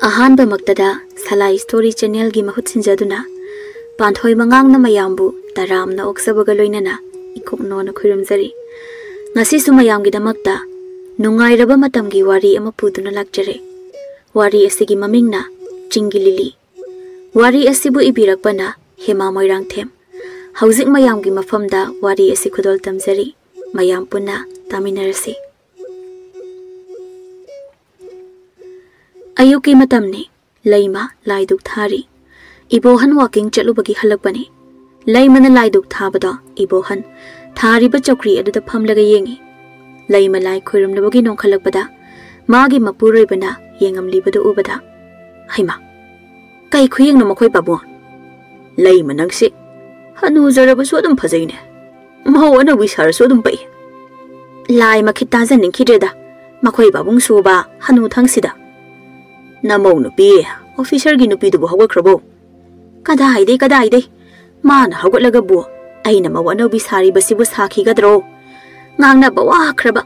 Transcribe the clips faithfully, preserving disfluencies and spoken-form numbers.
ꯑꯍꯥꯟꯕꯃꯛꯇꯗ ꯁꯂꯥꯏ story ꯆꯦꯅꯦꯜꯒꯤ ꯃꯍꯨꯠ ꯁꯤꯟꯖꯗꯨꯅ ꯄꯥꯟꯊꯣꯏ ꯃꯉꯥꯡꯅ ꯃꯌꯥꯝꯕꯨ ꯇꯔꯥꯝꯅ ꯑꯣꯛꯆꯕꯒ ꯂꯣꯏꯅꯅ ꯏꯀꯣꯛ ꯅꯣꯟꯅ ꯈꯨꯔꯨꯝꯖꯔꯤ꯫ ꯉꯁꯤꯁꯨ ꯃꯌꯥꯝꯒꯤꯗꯃꯛꯇ ꯅꯨꯡꯉꯥꯏꯔꯕ ꯃꯇꯝꯒꯤ ꯋꯥꯔꯤ ꯑꯃ ꯄꯨꯗꯨꯅ ꯂꯥꯛꯆꯔꯦ꯫ ꯋꯥꯔꯤ ꯑꯁꯤꯒꯤ ꯃꯃꯤꯡꯅ ꯆꯤꯡꯒꯤ ꯂꯤꯂꯤ꯫ ꯋꯥꯔꯤ ꯑꯁꯤꯕꯨ ꯏꯕꯤꯔꯛꯄꯅ ꯍꯦꯃꯥ ꯃꯣꯏꯔꯥꯡꯊꯦꯝ꯫ ꯍꯧꯖꯤꯛ ꯃꯌꯥꯝꯒꯤ ꯃꯐꯝꯗ ꯋꯥꯔꯤ ꯑꯁꯤ ꯈꯨꯗꯣꯜ ꯇꯝꯖꯔꯤ꯫ ꯃꯌꯥꯝ ꯄꯨꯟꯅ ꯇꯥꯃꯤꯟꯅꯔꯁꯤ꯫ ꯑꯌꯨꯛꯀꯤ ꯃꯇꯝꯅꯤ꯫ ꯂꯩꯃ ꯂꯥꯏꯗꯨꯛ ꯊꯥꯔꯤ꯫ ꯏꯕꯣꯍꯟ ꯋꯥꯀꯤꯡ ꯆꯠꯂꯨꯕꯒꯤ ꯍꯜꯂꯛꯄꯅꯤ꯫ ꯂꯩꯃꯅ ꯂꯥꯏꯗꯨꯛ ꯊꯥꯕꯗꯣ ꯏꯕꯣꯍꯟ ꯊꯥꯔꯤꯕ ꯆꯧꯀ꯭ꯔꯤ ꯑꯗꯨꯗ ꯐꯝꯂꯒ ꯌꯦꯡꯉꯤ꯫ ꯂꯩꯃ ꯂꯥꯏ ꯈꯣꯏꯔꯝꯂꯨꯕꯒꯤ ꯅꯣꯡꯈꯠꯂꯛꯄꯗ ꯃꯥꯒꯤ ꯃꯄꯨꯔꯣꯏꯕꯅ ꯌꯦꯡꯉꯝꯂꯤꯕꯗꯨ ꯎꯕꯗ, "ꯍꯩꯃꯥ, ꯀꯩ ꯈꯨꯌꯦꯡꯅꯣ ꯃꯈꯣꯏ ꯄꯥꯕꯨꯡ? ꯂꯩꯃ ꯅꯪꯁꯤ ꯍꯅꯨꯖꯔꯕꯁꯨ ꯑꯗꯨꯝ ꯐꯖꯩꯅꯦ꯫ ꯃꯧ ꯑꯅꯧꯕꯤ ꯁꯥꯔꯁꯨ ꯑꯗꯨꯝ ꯄꯛꯏ꯫ ꯂꯥꯏ ꯃꯈꯤꯠ ꯇꯥꯖꯅꯤꯡꯈꯤꯗ꯭ꯔꯦꯗ, ꯃꯈꯣꯏ ꯄꯥꯕꯨꯡ ꯁꯨꯕ ꯍꯅꯨ ꯊꯪꯁꯤꯗ꯫ ꯅꯃꯧ ꯅꯨꯄꯤ, ꯑꯣꯐꯤꯁꯔꯒꯤ ꯅꯨꯄꯤꯗꯨꯕꯨ ꯍꯧꯒꯠꯈ꯭ꯔꯕꯣ?" "ꯀꯗꯥꯏꯗꯩ, ꯀꯗꯥꯏꯗꯩ? ꯃꯥꯅ ꯍꯧꯒꯠꯂꯒꯕꯨ ꯑꯩꯅ ꯃꯧ ꯑꯅꯧꯕꯤ ꯁꯥꯔꯤꯕꯁꯤꯕꯨ ꯁꯥꯈꯤꯒꯗ꯭ꯔꯣ? ꯉꯥꯡꯅꯕ ꯋꯥꯈ꯭ꯔꯕ꯫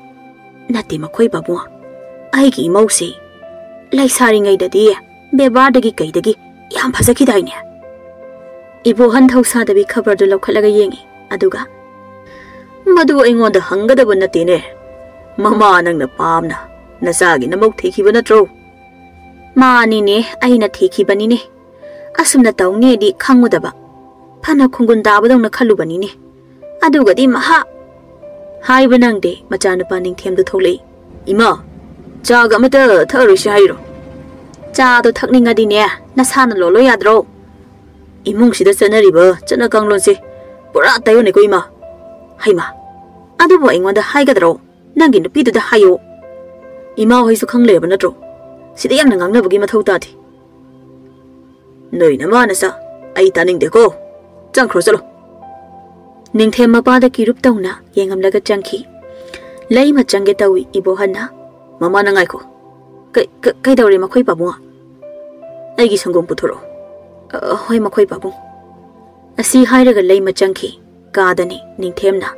ꯅꯠꯇꯦ ꯃꯈꯣꯏ ꯄꯥꯕꯨꯡ, ꯑꯩꯒꯤ ꯏꯃꯧꯁꯤ ꯂꯩꯁꯥꯔꯤꯉꯩꯗꯗꯤ ꯕꯦꯕꯥꯔꯗꯒꯤ ꯀꯩꯗꯒꯤ ꯌꯥꯝ ꯐꯖꯈꯤꯗꯥꯏꯅꯦ?" ꯏꯕꯣꯍꯟ ꯊꯧꯁꯥꯗꯕꯤ ꯈꯕꯔꯗꯨ ꯂꯧꯈꯠꯂꯒ ꯌꯦꯡꯉꯤ꯫ ꯑꯗꯨꯒ, "ꯃꯗꯨ ꯑꯩꯉꯣꯟꯗ ꯍꯪꯒꯗꯕ ꯅꯠꯇꯦꯅꯦ꯫ ꯃꯃꯥ ꯅꯪꯅ ꯄꯥꯝꯅ ꯅꯆꯥꯒꯤ ꯅꯃꯧ ꯊꯤꯈꯤꯕ ꯅꯠꯇ꯭ꯔꯣ?" "ꯃꯥꯅꯤꯅꯦ, ꯑꯩꯅ ꯊꯤꯈꯤꯕꯅꯤꯅꯦ꯫ ꯑꯁꯨꯝꯅ ꯇꯧꯅꯦꯗꯤ ꯈꯪꯉꯨꯗꯕ꯫ ꯐꯅ ꯈꯨꯡꯒꯨꯟ ꯇꯥꯕꯗꯧꯅ ꯈꯜꯂꯨꯕꯅꯤꯅꯦ꯫ ꯑꯗꯨꯒꯗꯤ ꯃꯍꯥꯛ" ꯍꯥꯏꯕ ꯅꯪꯗꯦ, ꯃꯆꯥꯅꯨꯄꯥ ꯅꯤꯡꯊꯦꯝꯗꯨ ꯊꯣꯛꯂꯛꯏ꯫ "ꯏꯃꯥ, ꯆꯥꯒ ꯑꯃꯇ ꯊꯛꯑꯔꯣꯏꯁꯤ ꯍꯥꯏꯔꯣ?" "ꯆꯥꯗꯣ ꯊꯛꯅꯤꯡꯉꯗꯤꯅꯦ, ꯅꯁꯥꯅ ꯂꯣꯜꯂꯣ ꯌꯥꯗ꯭ꯔꯣ?" "ꯏꯃꯨꯡꯁꯤꯗ ꯆꯠꯅꯔꯤꯕ ꯆꯠꯅ ꯀꯥꯡꯂꯣꯟꯁꯦ ꯄꯨꯔꯥ ꯇꯥꯏꯌꯣꯟꯅꯩꯀꯣ ꯏꯃꯥ꯫ ꯍꯩꯃꯥ, ꯑꯗꯨꯕꯨ ꯑꯩꯉꯣꯟꯗ ꯍꯥꯏꯒꯗ꯭ꯔꯣ? ꯅꯪꯒꯤ ꯅꯨꯄꯤꯗꯨꯗ ꯍꯥꯏꯌꯣ꯫ ꯏꯃꯥ ꯍꯣꯏꯁꯨ ꯈꯪ ꯂꯩꯔꯕ ꯅꯠꯇ꯭ꯔꯣ? ꯁꯤꯗ ꯌꯥꯝꯅ ꯉꯥꯡꯅꯕꯒꯤ ꯃꯊꯧ ꯇꯥꯗꯦ꯫ ꯅꯣꯏ ꯅꯃꯥ ꯅꯆꯥ, ꯑꯩ ꯇꯥꯅꯤꯡꯗꯦꯀꯣ꯫ ꯆꯪꯈ꯭ꯔꯣ ꯆꯠꯂꯣ꯫" ꯅꯤꯡꯊꯦꯝ ꯃꯄꯥꯗ ꯀꯤꯔꯨꯞ ꯇꯧꯅ ꯌꯦꯡꯉꯝꯂꯒ ꯆꯪꯈꯤ꯫ ꯂꯩꯃ ꯆꯪꯒꯦ ꯇꯧꯏ ꯏꯕꯣꯍꯟꯅ꯫ "ꯃꯃꯥ ꯅꯪ ꯉꯥꯏꯈꯣ꯫ ꯀꯩ-, ꯀ-, ꯀꯩꯗꯧꯔꯦ ꯃꯈꯣꯏ ꯄꯥꯕꯨꯡ?" "ꯑꯩꯒꯤ ꯁꯪꯒꯣꯝ ꯄꯨꯊꯣꯔꯛꯑꯣ꯫" "ꯑ, ꯍꯣꯏ ꯃꯈꯣꯏ ꯄꯥꯕꯨꯡ꯫" ꯑꯁꯤ ꯍꯥꯏꯔꯒ ꯂꯩꯃ ꯆꯪꯈꯤ꯫ ꯀꯥꯗꯅꯤ ꯅꯤꯡꯊꯦꯝꯅ꯫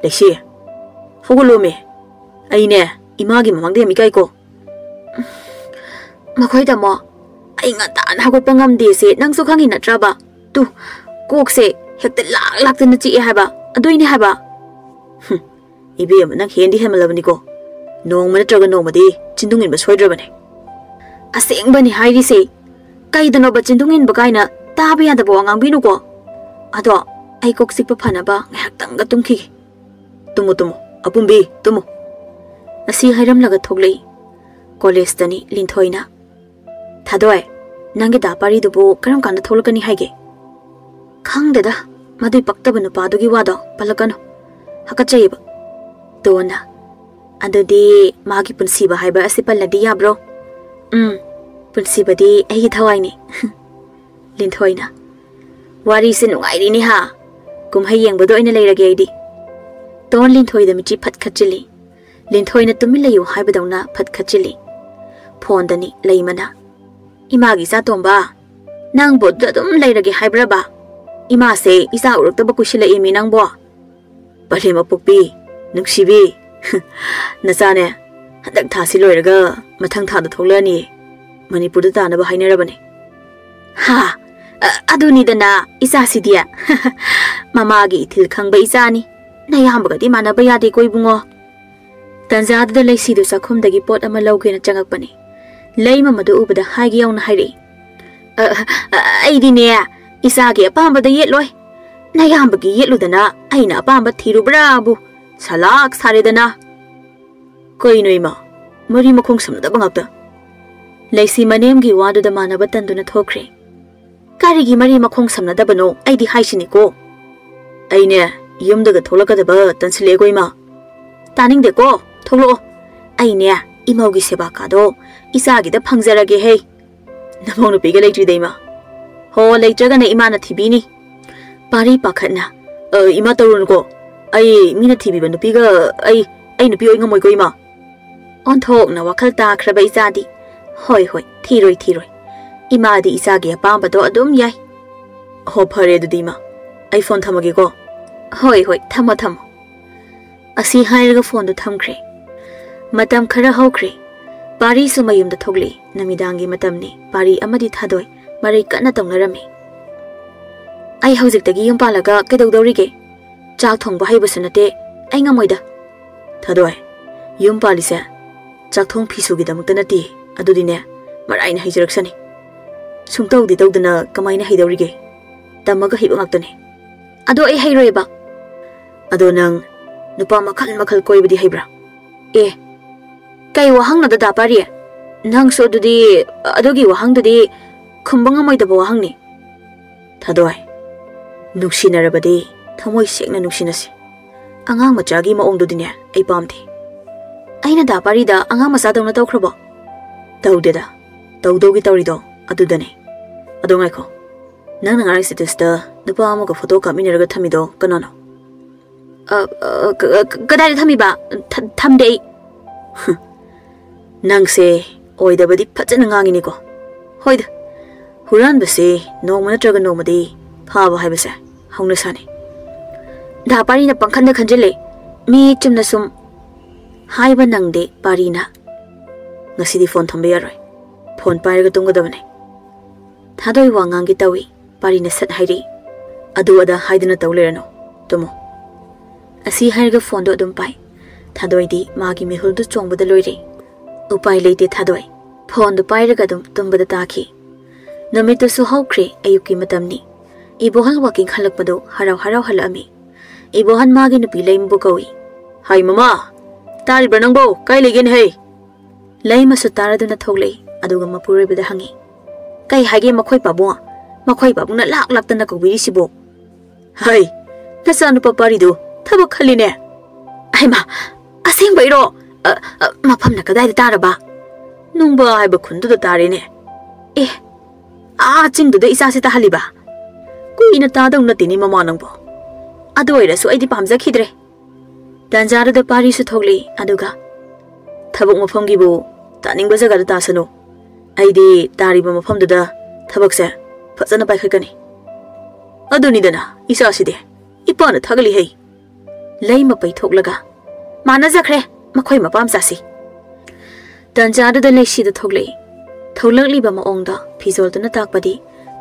"ꯂꯩꯁꯤ, ꯍꯧꯒꯠꯂꯣꯃꯦ꯫ ꯑꯩꯅꯦ, ꯏꯃꯥꯒꯤ ꯃꯃꯥꯡꯗ ꯌꯥꯝ ꯏꯀꯥꯏꯀꯣ꯫" ꯃꯈꯣꯏ ꯇꯥꯃꯣ, ꯑꯩ ꯉꯟꯇꯥꯅ ꯍꯧꯒꯠꯄ ꯉꯝꯗꯦꯁꯦ ꯅꯪꯁꯨ ꯈꯪꯉꯤ ꯅꯠꯇ꯭ꯔꯕ? ꯇꯨ, ꯀꯣꯛꯁꯦ ꯍꯦꯛꯇ ꯂꯥꯛ ꯂꯥꯛꯇꯅ ꯆꯤꯛꯑꯦ ꯍꯥꯏꯕ, ꯑꯗꯨꯏꯅꯦ ꯍꯥꯏꯕ꯫ ꯍꯨꯝ, ꯏꯕꯦꯝꯃ, ꯅꯪ ꯍꯦꯟꯗꯤ ꯍꯦꯟꯃꯜꯂꯕꯅꯤꯀꯣ꯫ ꯅꯣꯡꯃ ꯅꯠꯇ꯭ꯔꯒ ꯅꯣꯡꯃꯗꯤ ꯆꯤꯟꯗꯨꯡ ꯏꯟꯕ ꯁꯣꯏꯗ꯭ꯔꯕꯅꯦ꯫ ꯑꯁꯦꯡꯕꯅꯤ ꯍꯥꯏꯔꯤꯁꯦ꯫ ꯀꯩꯗꯅꯣꯕ ꯆꯤꯟꯗꯨꯡ ꯏꯟꯕ ꯀꯥꯏꯅ ꯇꯥꯕ ꯌꯥꯗꯕ ꯋꯥ ꯉꯥꯡꯕꯤꯅꯨꯀꯣ꯫ ꯑꯗꯣ ꯑꯩ ꯀꯣꯛ ꯆꯤꯛꯄ ꯐꯅꯕ ꯉꯥꯏꯍꯥꯛꯇꯪꯒ ꯇꯨꯝꯈꯤꯒꯦ꯫ ꯇꯨꯝꯃꯨ, ꯇꯨꯝꯃꯨ, ꯑꯄꯨꯝꯕꯤ, ꯇꯨꯝꯃꯨ꯫ ꯑꯁꯤ ꯍꯥꯏꯔꯝꯂꯒ ꯊꯣꯛꯂꯛꯏ꯫ ꯀꯣꯂꯦꯖꯇꯅꯤ ꯂꯤꯟꯊꯣꯏꯅ, "ꯊꯥꯗꯣꯏ, ꯅꯪꯒꯤ ꯗꯥ ꯄꯥꯔꯤꯗꯨꯕꯨ ꯀꯔꯝ ꯀꯥꯟꯗ ꯊꯣꯛꯂꯛꯀꯅꯤ ꯍꯥꯏꯒꯦ?" "ꯈꯪꯗꯦꯗ, ꯃꯗꯨꯏ ꯄꯛꯇꯕ ꯅꯨꯄꯥꯗꯨꯒꯤ ꯋꯥꯗꯣ ꯄꯜꯂꯛꯀꯅꯨ꯫ ꯍꯥꯀꯠꯆꯩꯌꯦꯕ꯫" ꯇꯣꯟꯅ, "ꯑꯗꯨꯗꯤ ꯃꯥꯒꯤ ꯄꯨꯟꯁꯤꯕ ꯍꯥꯏꯕ ꯑꯁꯤ ꯄꯜꯂꯗꯤ ꯌꯥꯕ꯭ꯔꯣ?" "ꯎꯝ, ꯄꯨꯟꯁꯤꯕꯗꯤ ꯑꯩꯒꯤ ꯊꯋꯥꯏꯅꯤ꯫" ꯂꯤꯟꯊꯣꯏꯅ, "ꯋꯥꯔꯤꯁꯦ ꯅꯨꯡꯉꯥꯏꯔꯤꯅꯦ ꯍꯥ? ꯀꯨꯝꯍꯩ ꯌꯦꯡꯕꯗ ꯑꯣꯏꯅ ꯂꯩꯔꯒꯦ ꯑꯩꯗꯤ꯫" ꯇꯣꯟ ꯂꯤꯟꯊꯣꯏꯗ ꯃꯤꯠꯆꯤ ꯐꯠ ꯈꯠꯆꯤꯜꯂꯤ꯫ ꯂꯤꯟꯊꯣꯏꯅ ꯇꯨꯃꯤꯟ ꯂꯩꯌꯨ ꯍꯥꯏꯕꯗꯧꯅ ꯐꯠ ꯈꯠꯆꯤꯜꯂꯤ꯫ ꯐꯣꯟꯗꯅꯤ ꯂꯩꯃꯅ, "ꯏꯃꯥꯒꯤ ꯏꯆꯥ ꯇꯣꯝꯕ, ꯅꯪꯕꯨ ꯑꯗꯨꯗ ꯑꯗꯨꯝ ꯂꯩꯔꯒꯦ ꯍꯥꯏꯕ꯭ꯔꯕ? ꯏꯃꯥꯁꯦ ꯏꯆꯥ ꯎꯔꯛꯇꯕ ꯀꯨꯏꯁꯤꯜꯂꯛꯏꯃꯤ ꯅꯪꯕꯣ꯫" "ꯄꯂꯦꯝ ꯑꯄꯣꯛꯄꯤ, ꯅꯨꯡꯁꯤꯕꯤ, ꯅꯆꯥꯅꯦ, ꯍꯟꯗꯛ ꯊꯥꯁꯤ ꯂꯣꯏꯔꯒ ꯃꯊꯪ ꯊꯥꯗ ꯊꯣꯛꯂꯛꯑꯅꯤ꯫ ꯃꯅꯤꯄꯨꯔꯗ ꯇꯥꯅꯕ ꯍꯥꯏꯅꯔꯕꯅꯦ꯫" "ꯍꯥ, ꯑ-, ꯑꯗꯨꯅꯤꯗꯅ ꯏꯆꯥꯁꯤꯗꯤ꯫ ꯃꯃꯥꯒꯤ ꯏꯊꯤꯜ ꯈꯪꯕ ꯏꯆꯥꯅꯤ꯫ ꯅꯌꯥꯝꯕꯒꯗꯤ ꯃꯥꯟꯅꯕ ꯌꯥꯗꯦꯀꯣ ꯏꯕꯨꯡꯉꯣ꯫" ꯇꯟꯖꯥꯗꯨꯗ ꯂꯩꯁꯤꯗꯨ ꯆꯥꯛꯈꯨꯝꯗꯒꯤ ꯄꯣꯠ ꯑꯃ ꯂꯧꯒꯦꯅ ꯆꯪꯉꯛꯄꯅꯤ꯫ ꯂꯩꯃ ꯃꯗꯨ ꯎꯕꯗ ꯍꯥꯏꯒꯦ ꯌꯧꯅ ꯍꯥꯏꯔꯛꯏ꯫ "ꯑ, ꯑ, ꯑꯩꯗꯤꯅꯦ, ꯏꯆꯥꯒꯤ ꯑꯄꯥꯝꯕꯗ ꯌꯦꯠꯂꯣꯏ꯫ ꯅꯌꯥꯝꯕꯒꯤ ꯌꯦꯠꯂꯨꯗꯅ ꯑꯩꯅ ꯑꯄꯥꯝꯕ ꯊꯤꯔꯨꯕ꯭ꯔꯥꯕꯨ ꯁꯂꯥꯛ ꯁꯥꯔꯦꯗꯅ꯫" "ꯀꯩꯅꯣ ꯏꯃꯥ, ꯃꯔꯤ ꯃꯈꯣꯡ ꯁꯝꯅꯗꯕ ꯉꯥꯛꯇ?" ꯂꯩꯁꯤ ꯃꯅꯦꯝꯒꯤ ꯋꯥꯗꯨꯗ ꯃꯥꯟꯅꯕ ꯇꯟꯗꯨꯅ ꯊꯣꯛꯈ꯭ꯔꯦ꯫ "ꯀꯔꯤꯒꯤ ꯃꯔꯤ ꯃꯈꯣꯡ ꯁꯝꯅꯗꯕꯅꯣ ꯑꯩꯗꯤ ꯍꯥꯏꯁꯤꯅꯤꯀꯣ꯫" "ꯑꯩꯅꯦ, ꯌꯨꯝꯗꯒ ꯊꯣꯛꯂꯛꯀꯗꯕ ꯇꯟꯁꯤꯜꯂꯛꯑꯦꯀꯣ ꯏꯃꯥ꯫" "ꯇꯥꯅꯤꯡꯗꯦꯀꯣ, ꯊꯣꯛꯂꯛꯑꯣ꯫ ꯑꯩꯅꯦ, ꯏꯃꯧꯒꯤ ꯁꯦꯕꯥ ꯀꯥꯗꯣ ꯏꯆꯥꯒꯤꯗ ꯐꯪꯖꯔꯒꯦ ꯍꯦ꯫" "ꯅꯃꯧ ꯅꯨꯄꯤꯒ ꯂꯩꯇ꯭ꯔꯤꯗ ꯏꯃꯥ?" "ꯍꯣ, ꯂꯩꯇ꯭ꯔꯒꯅ ꯏꯃꯥꯅ ꯊꯤꯕꯤꯅꯤ꯫" ꯄꯥꯔꯤ ꯄꯥꯈꯠꯅ, "ꯑ, ꯏꯃꯥ, ꯇꯧꯔꯨꯅꯨꯀꯣ꯫ ꯑꯩ ꯃꯤꯅ ꯊꯤꯕꯤꯕ ꯅꯨꯄꯤꯒ ꯑꯩ, ꯑꯩ ꯅꯨꯄꯤ ꯑꯣꯏ ꯉꯝꯃꯣꯏꯀꯣ ꯏꯃꯥ꯫" ꯑꯣꯟꯊꯣꯛꯅ ꯋꯥꯈꯜ ꯇꯥꯈ꯭ꯔꯕ ꯏꯆꯥꯗꯤ, "ꯍꯣꯏ, ꯍꯣꯏ, ꯊꯤꯔꯣꯏ, ꯊꯤꯔꯣꯏ꯫ ꯏꯃꯥꯗꯤ ꯏꯆꯥꯒꯤ ꯑꯄꯥꯝꯕꯗꯣ ꯑꯗꯨꯝ ꯌꯥꯏ꯫" "ꯍꯣ, ꯐꯔꯦ ꯑꯗꯨꯗꯤ ꯏꯃꯥ, ꯑꯩ ꯐꯣꯟ ꯊꯝꯃꯒꯦꯀꯣ꯫" "ꯍꯣꯏ, ꯍꯣꯏ, ꯊꯝꯃꯣ, ꯊꯝꯃꯣ꯫" ꯑꯁꯤ ꯍꯥꯏꯔꯒ ꯐꯣꯟꯗꯨ ꯊꯝꯈ꯭ꯔꯦ꯫ ꯃꯇꯝ ꯈꯔ ꯍꯧꯈ꯭ꯔꯦ꯫ ꯄꯥꯔꯤꯁꯨ ꯃꯌꯨꯝꯗ ꯊꯣꯛꯂꯛꯏ꯫ ꯅꯨꯃꯤꯗꯥꯡꯒꯤ ꯃꯇꯝꯅꯤ꯫ ꯄꯥꯔꯤ ꯑꯃꯗꯤ ꯊꯥꯗꯣꯏ ꯃꯔꯩ ꯀꯟꯅ ꯇꯧꯅꯔꯝꯃꯤ꯫ "ꯑꯩ ꯍꯧꯖꯤꯛꯇꯒꯤ ꯌꯨꯝ ꯄꯥꯜꯂꯒ ꯀꯩꯗꯧꯗꯧꯔꯤꯒꯦ? ꯆꯥꯛ ꯊꯣꯡꯕ ꯍꯩꯕꯁꯨ ꯅꯠꯇꯦ꯫ ꯑꯩ ꯉꯝꯃꯣꯏꯗ꯫" "ꯊꯥꯗꯣꯏ, ꯌꯨꯝ ꯄꯥꯜꯂꯤꯁꯦ ꯆꯥꯛ ꯊꯣꯡ ꯐꯤ ꯁꯨꯒꯤꯗꯃꯛꯇ ꯅꯠꯇꯦ꯫ ꯑꯗꯨꯗꯤꯅꯦ, ꯃꯔꯥꯏꯅ ꯍꯩꯖꯔꯛꯁꯅꯤ꯫ ꯁꯨꯡꯇꯧꯗꯤ ꯇꯧꯗꯅ ꯀꯃꯥꯏꯅ ꯍꯩꯗꯧꯔꯤꯒꯦ? ꯇꯝꯃꯒ ꯍꯩꯕ ꯉꯥꯛꯇꯅꯦ꯫" "ꯑꯗꯣ ꯑꯩ ꯍꯩꯔꯣꯏꯕ꯫" "ꯑꯗꯣ ꯅꯪ ꯅꯨꯄꯥ ꯃꯈꯜ ꯃꯈꯜ ꯀꯣꯏꯕꯗꯤ ꯍꯩꯕ꯭ꯔꯥ?" "ꯑꯦ, ꯀꯩ ꯋꯥꯍꯪꯅꯣ ꯗꯗꯥ ꯄꯥꯔꯤ? ꯅꯪꯁꯨ ꯑꯗꯨꯗꯤ, ꯑꯗꯨꯒꯤ ꯋꯥꯍꯪꯗꯨꯗꯤ ꯈꯨꯝꯕ ꯉꯝꯃꯣꯏꯗꯕ ꯋꯥꯍꯪꯅꯤ꯫" "ꯊꯥꯗꯣꯏ, ꯅꯨꯡꯁꯤꯅꯔꯕꯗꯤ ꯊꯃꯣꯏ ꯁꯦꯡꯅ ꯅꯨꯡꯁꯤꯅꯁꯤ꯫ ꯑꯉꯥꯡ ꯃꯆꯥꯒꯤ ꯃꯑꯣꯡꯗꯨꯗꯤꯅꯦ ꯑꯩ ꯄꯥꯝꯗꯦ꯫" "ꯑꯩꯅ ꯗꯥ ꯄꯥꯔꯤꯗ ꯑꯉꯥꯡ ꯃꯆꯥꯗꯧꯅ ꯇꯧꯈ꯭ꯔꯕꯣ?" "ꯇꯧꯗꯦꯗ, ꯇꯧꯗꯧꯒꯤ ꯇꯧꯔꯤꯗꯣ ꯑꯗꯨꯗꯅꯦ꯫ ꯑꯗꯣ ꯉꯥꯏꯈꯣ, ꯅꯪꯅ ꯉꯔꯥꯡ statusꯇ ꯅꯨꯄꯥ ꯑꯃꯒ ꯐꯣꯇꯣ ꯀꯥꯞꯃꯤꯟꯅꯔꯒ ꯊꯝꯃꯤꯗꯣ ꯀꯅꯥꯅꯣ?" "ꯑ, ꯑ, ꯀ-, ꯀ-, ꯀꯗꯥꯏꯗ ꯊꯝꯃꯤꯕ? ꯊ-, ꯊꯝꯗꯦ ꯑꯩ꯫" "ꯍꯨꯝ, ꯅꯪꯁꯦ ꯑꯣꯏꯗꯕꯗꯤ ꯐꯖꯅ ꯉꯥꯡꯉꯤꯅꯦꯀꯣ꯫ ꯍꯣꯏꯗ, ꯍꯨꯔꯥꯟꯕꯁꯦ ꯅꯣꯡꯃ ꯅꯠꯇ꯭ꯔꯒ ꯅꯣꯡꯃꯗꯤ ꯐꯥꯕ ꯍꯥꯏꯕꯁꯦ ꯍꯧꯅꯁꯥꯅꯤ꯫" ꯗꯥ ꯄꯥꯔꯤꯅ ꯄꯪꯈꯟꯗ ꯈꯟꯖꯤꯜꯂꯦ꯫ ꯃꯤ ꯆꯨꯝꯅ ꯁꯨꯝ ꯍꯥꯏꯕ ꯅꯪꯗꯦ ꯄꯥꯔꯤꯅ꯫ "ꯉꯁꯤꯗꯤ ꯐꯣꯟ ꯊꯝꯕ ꯌꯥꯔꯣꯏ꯫ ꯐꯣꯟ ꯄꯥꯏꯔꯒ ꯇꯨꯝꯒꯗꯕꯅꯦ꯫" ꯊꯥꯗꯣꯏ ꯋꯥ ꯉꯥꯡꯒꯦ ꯇꯧꯏ꯫ ꯄꯥꯔꯤꯅ ꯁꯠ ꯍꯥꯏꯔꯤ, "ꯑꯗꯨ ꯑꯗꯥ ꯍꯥꯏꯗꯅ ꯇꯧ ꯂꯩꯔꯅꯨ꯫ ꯇꯨꯝꯃꯣ꯫" ꯑꯁꯤ ꯍꯥꯏꯔꯒ ꯐꯣꯟꯗꯣ ꯑꯗꯨꯝ ꯄꯥꯏ꯫ ꯊꯥꯗꯣꯏꯗꯤ ꯃꯥꯒꯤ ꯃꯤꯍꯨꯜꯗꯨ ꯆꯣꯡꯕꯗ ꯂꯣꯏꯔꯦ꯫ ꯎꯄꯥꯏ ꯂꯩꯇꯦ ꯊꯥꯗꯣꯏ꯫ ꯐꯣꯟꯗꯨ ꯄꯥꯏꯔꯒ ꯑꯗꯨꯝ ꯇꯨꯝꯕꯗ ꯇꯥꯈꯤ꯫ ꯅꯨꯃꯤꯠꯇꯨꯁꯨ ꯍꯧꯈ꯭ꯔꯦ, ꯑꯌꯨꯛꯀꯤ ꯃꯇꯝꯅꯤ꯫ ꯏꯕꯣꯍꯜ ꯋꯥꯀꯤꯡ ꯍꯜꯂꯛꯄꯗꯨ ꯍꯔꯥꯎ ꯍꯔꯥꯎ ꯍꯜꯂꯛꯑꯝꯃꯤ꯫ ꯏꯕꯣꯍꯟ ꯃꯥꯒꯤ ꯅꯨꯄꯤ ꯂꯩꯃꯕꯨ ꯀꯧꯏ꯫ "ꯍꯥꯏ ꯃꯃꯥ, ꯇꯥꯔꯤꯕ꯭ꯔꯥ ꯅꯪꯕꯣ? ꯀꯥꯏ ꯂꯩꯒꯦꯅꯦ ꯍꯩ?" ꯂꯩꯃꯁꯨ ꯇꯥꯔꯗꯨꯅ ꯊꯣꯛꯂꯛꯏ, ꯑꯗꯨꯒ ꯃꯄꯨꯔꯣꯏꯕꯗ ꯍꯪꯉꯤ, "ꯀꯩ ꯍꯥꯏꯒꯦ ꯃꯈꯣꯏ ꯄꯥꯕꯨꯡ? ꯃꯈꯣꯏ ꯄꯥꯕꯨꯡꯅ ꯂꯥꯛ ꯂꯥꯛꯇꯅ ꯀꯧꯕꯤꯔꯤꯁꯤꯕꯣ?" "ꯍꯩ, ꯅꯆꯥꯅꯨꯄꯥ ꯄꯥꯔꯤꯗꯨ ꯊꯕꯛ ꯈꯜꯂꯤꯅꯦ꯫" "ꯑꯩꯃ, ꯑꯁꯦꯡꯕꯩꯔꯣ? ꯑ, ꯑ, ꯃꯐꯝꯅ ꯀꯗꯥꯏꯗ ꯇꯥꯔꯕ?" "ꯅꯨꯡꯕ ꯍꯥꯏꯕ ꯈꯨꯟꯗꯨꯗ ꯇꯥꯔꯦꯅꯦ꯫" "ꯑꯦ, ꯑꯥ ꯆꯤꯡꯗꯨꯗ ꯏꯆꯥꯁꯦ ꯇꯥꯍꯜꯂꯤꯕ? ꯀꯨꯏꯅ ꯇꯥꯗꯧ ꯅꯠꯇꯦꯅꯦ ꯃꯃꯥ ꯅꯪꯕꯣ꯫ ꯑꯗꯨ ꯑꯣꯏꯔꯁꯨ ꯑꯩꯗꯤ ꯄꯥꯝꯖꯈꯤꯗ꯭ꯔꯦ꯫" ꯇꯥꯟꯖꯥꯗꯨꯗ ꯄꯥꯔꯤꯁꯨ ꯊꯣꯛꯂꯛꯏ, ꯑꯗꯨꯒ, "ꯊꯕꯛ ꯃꯐꯝꯒꯤꯕꯨ ꯇꯥꯅꯤꯡꯕ ꯖꯒꯥꯗ ꯇꯥꯁꯅꯨ꯫ ꯑꯩꯗꯤ ꯇꯥꯔꯤꯕ ꯃꯐꯝꯗꯨꯗ ꯊꯕꯛꯁꯦ ꯐꯖꯅ ꯄꯥꯏꯈꯠꯀꯅꯤ꯫" "ꯑꯗꯨꯅꯤꯗꯅ ꯏꯆꯥꯁꯤꯗꯤ, ꯏꯄꯥꯅ ꯊꯥꯒꯠꯂꯤ ꯍꯩ꯫" ꯂꯩꯃ ꯄꯩꯊꯣꯛꯂꯒ, "ꯃꯥꯟꯅꯖꯈ꯭ꯔꯦ ꯃꯈꯣꯏ ꯃꯄꯥ ꯃꯆꯥꯁꯤ꯫" ꯇꯥꯟꯖꯥꯗꯨꯗ ꯂꯩꯁꯤꯗꯨ ꯊꯣꯛꯂꯛꯏ꯫ ꯊꯣꯛꯂꯛꯂꯤꯕ ꯃꯑꯣꯡꯗꯣ ꯐꯤꯖꯣꯜꯗꯨꯅ ꯇꯥꯛꯄꯗꯤ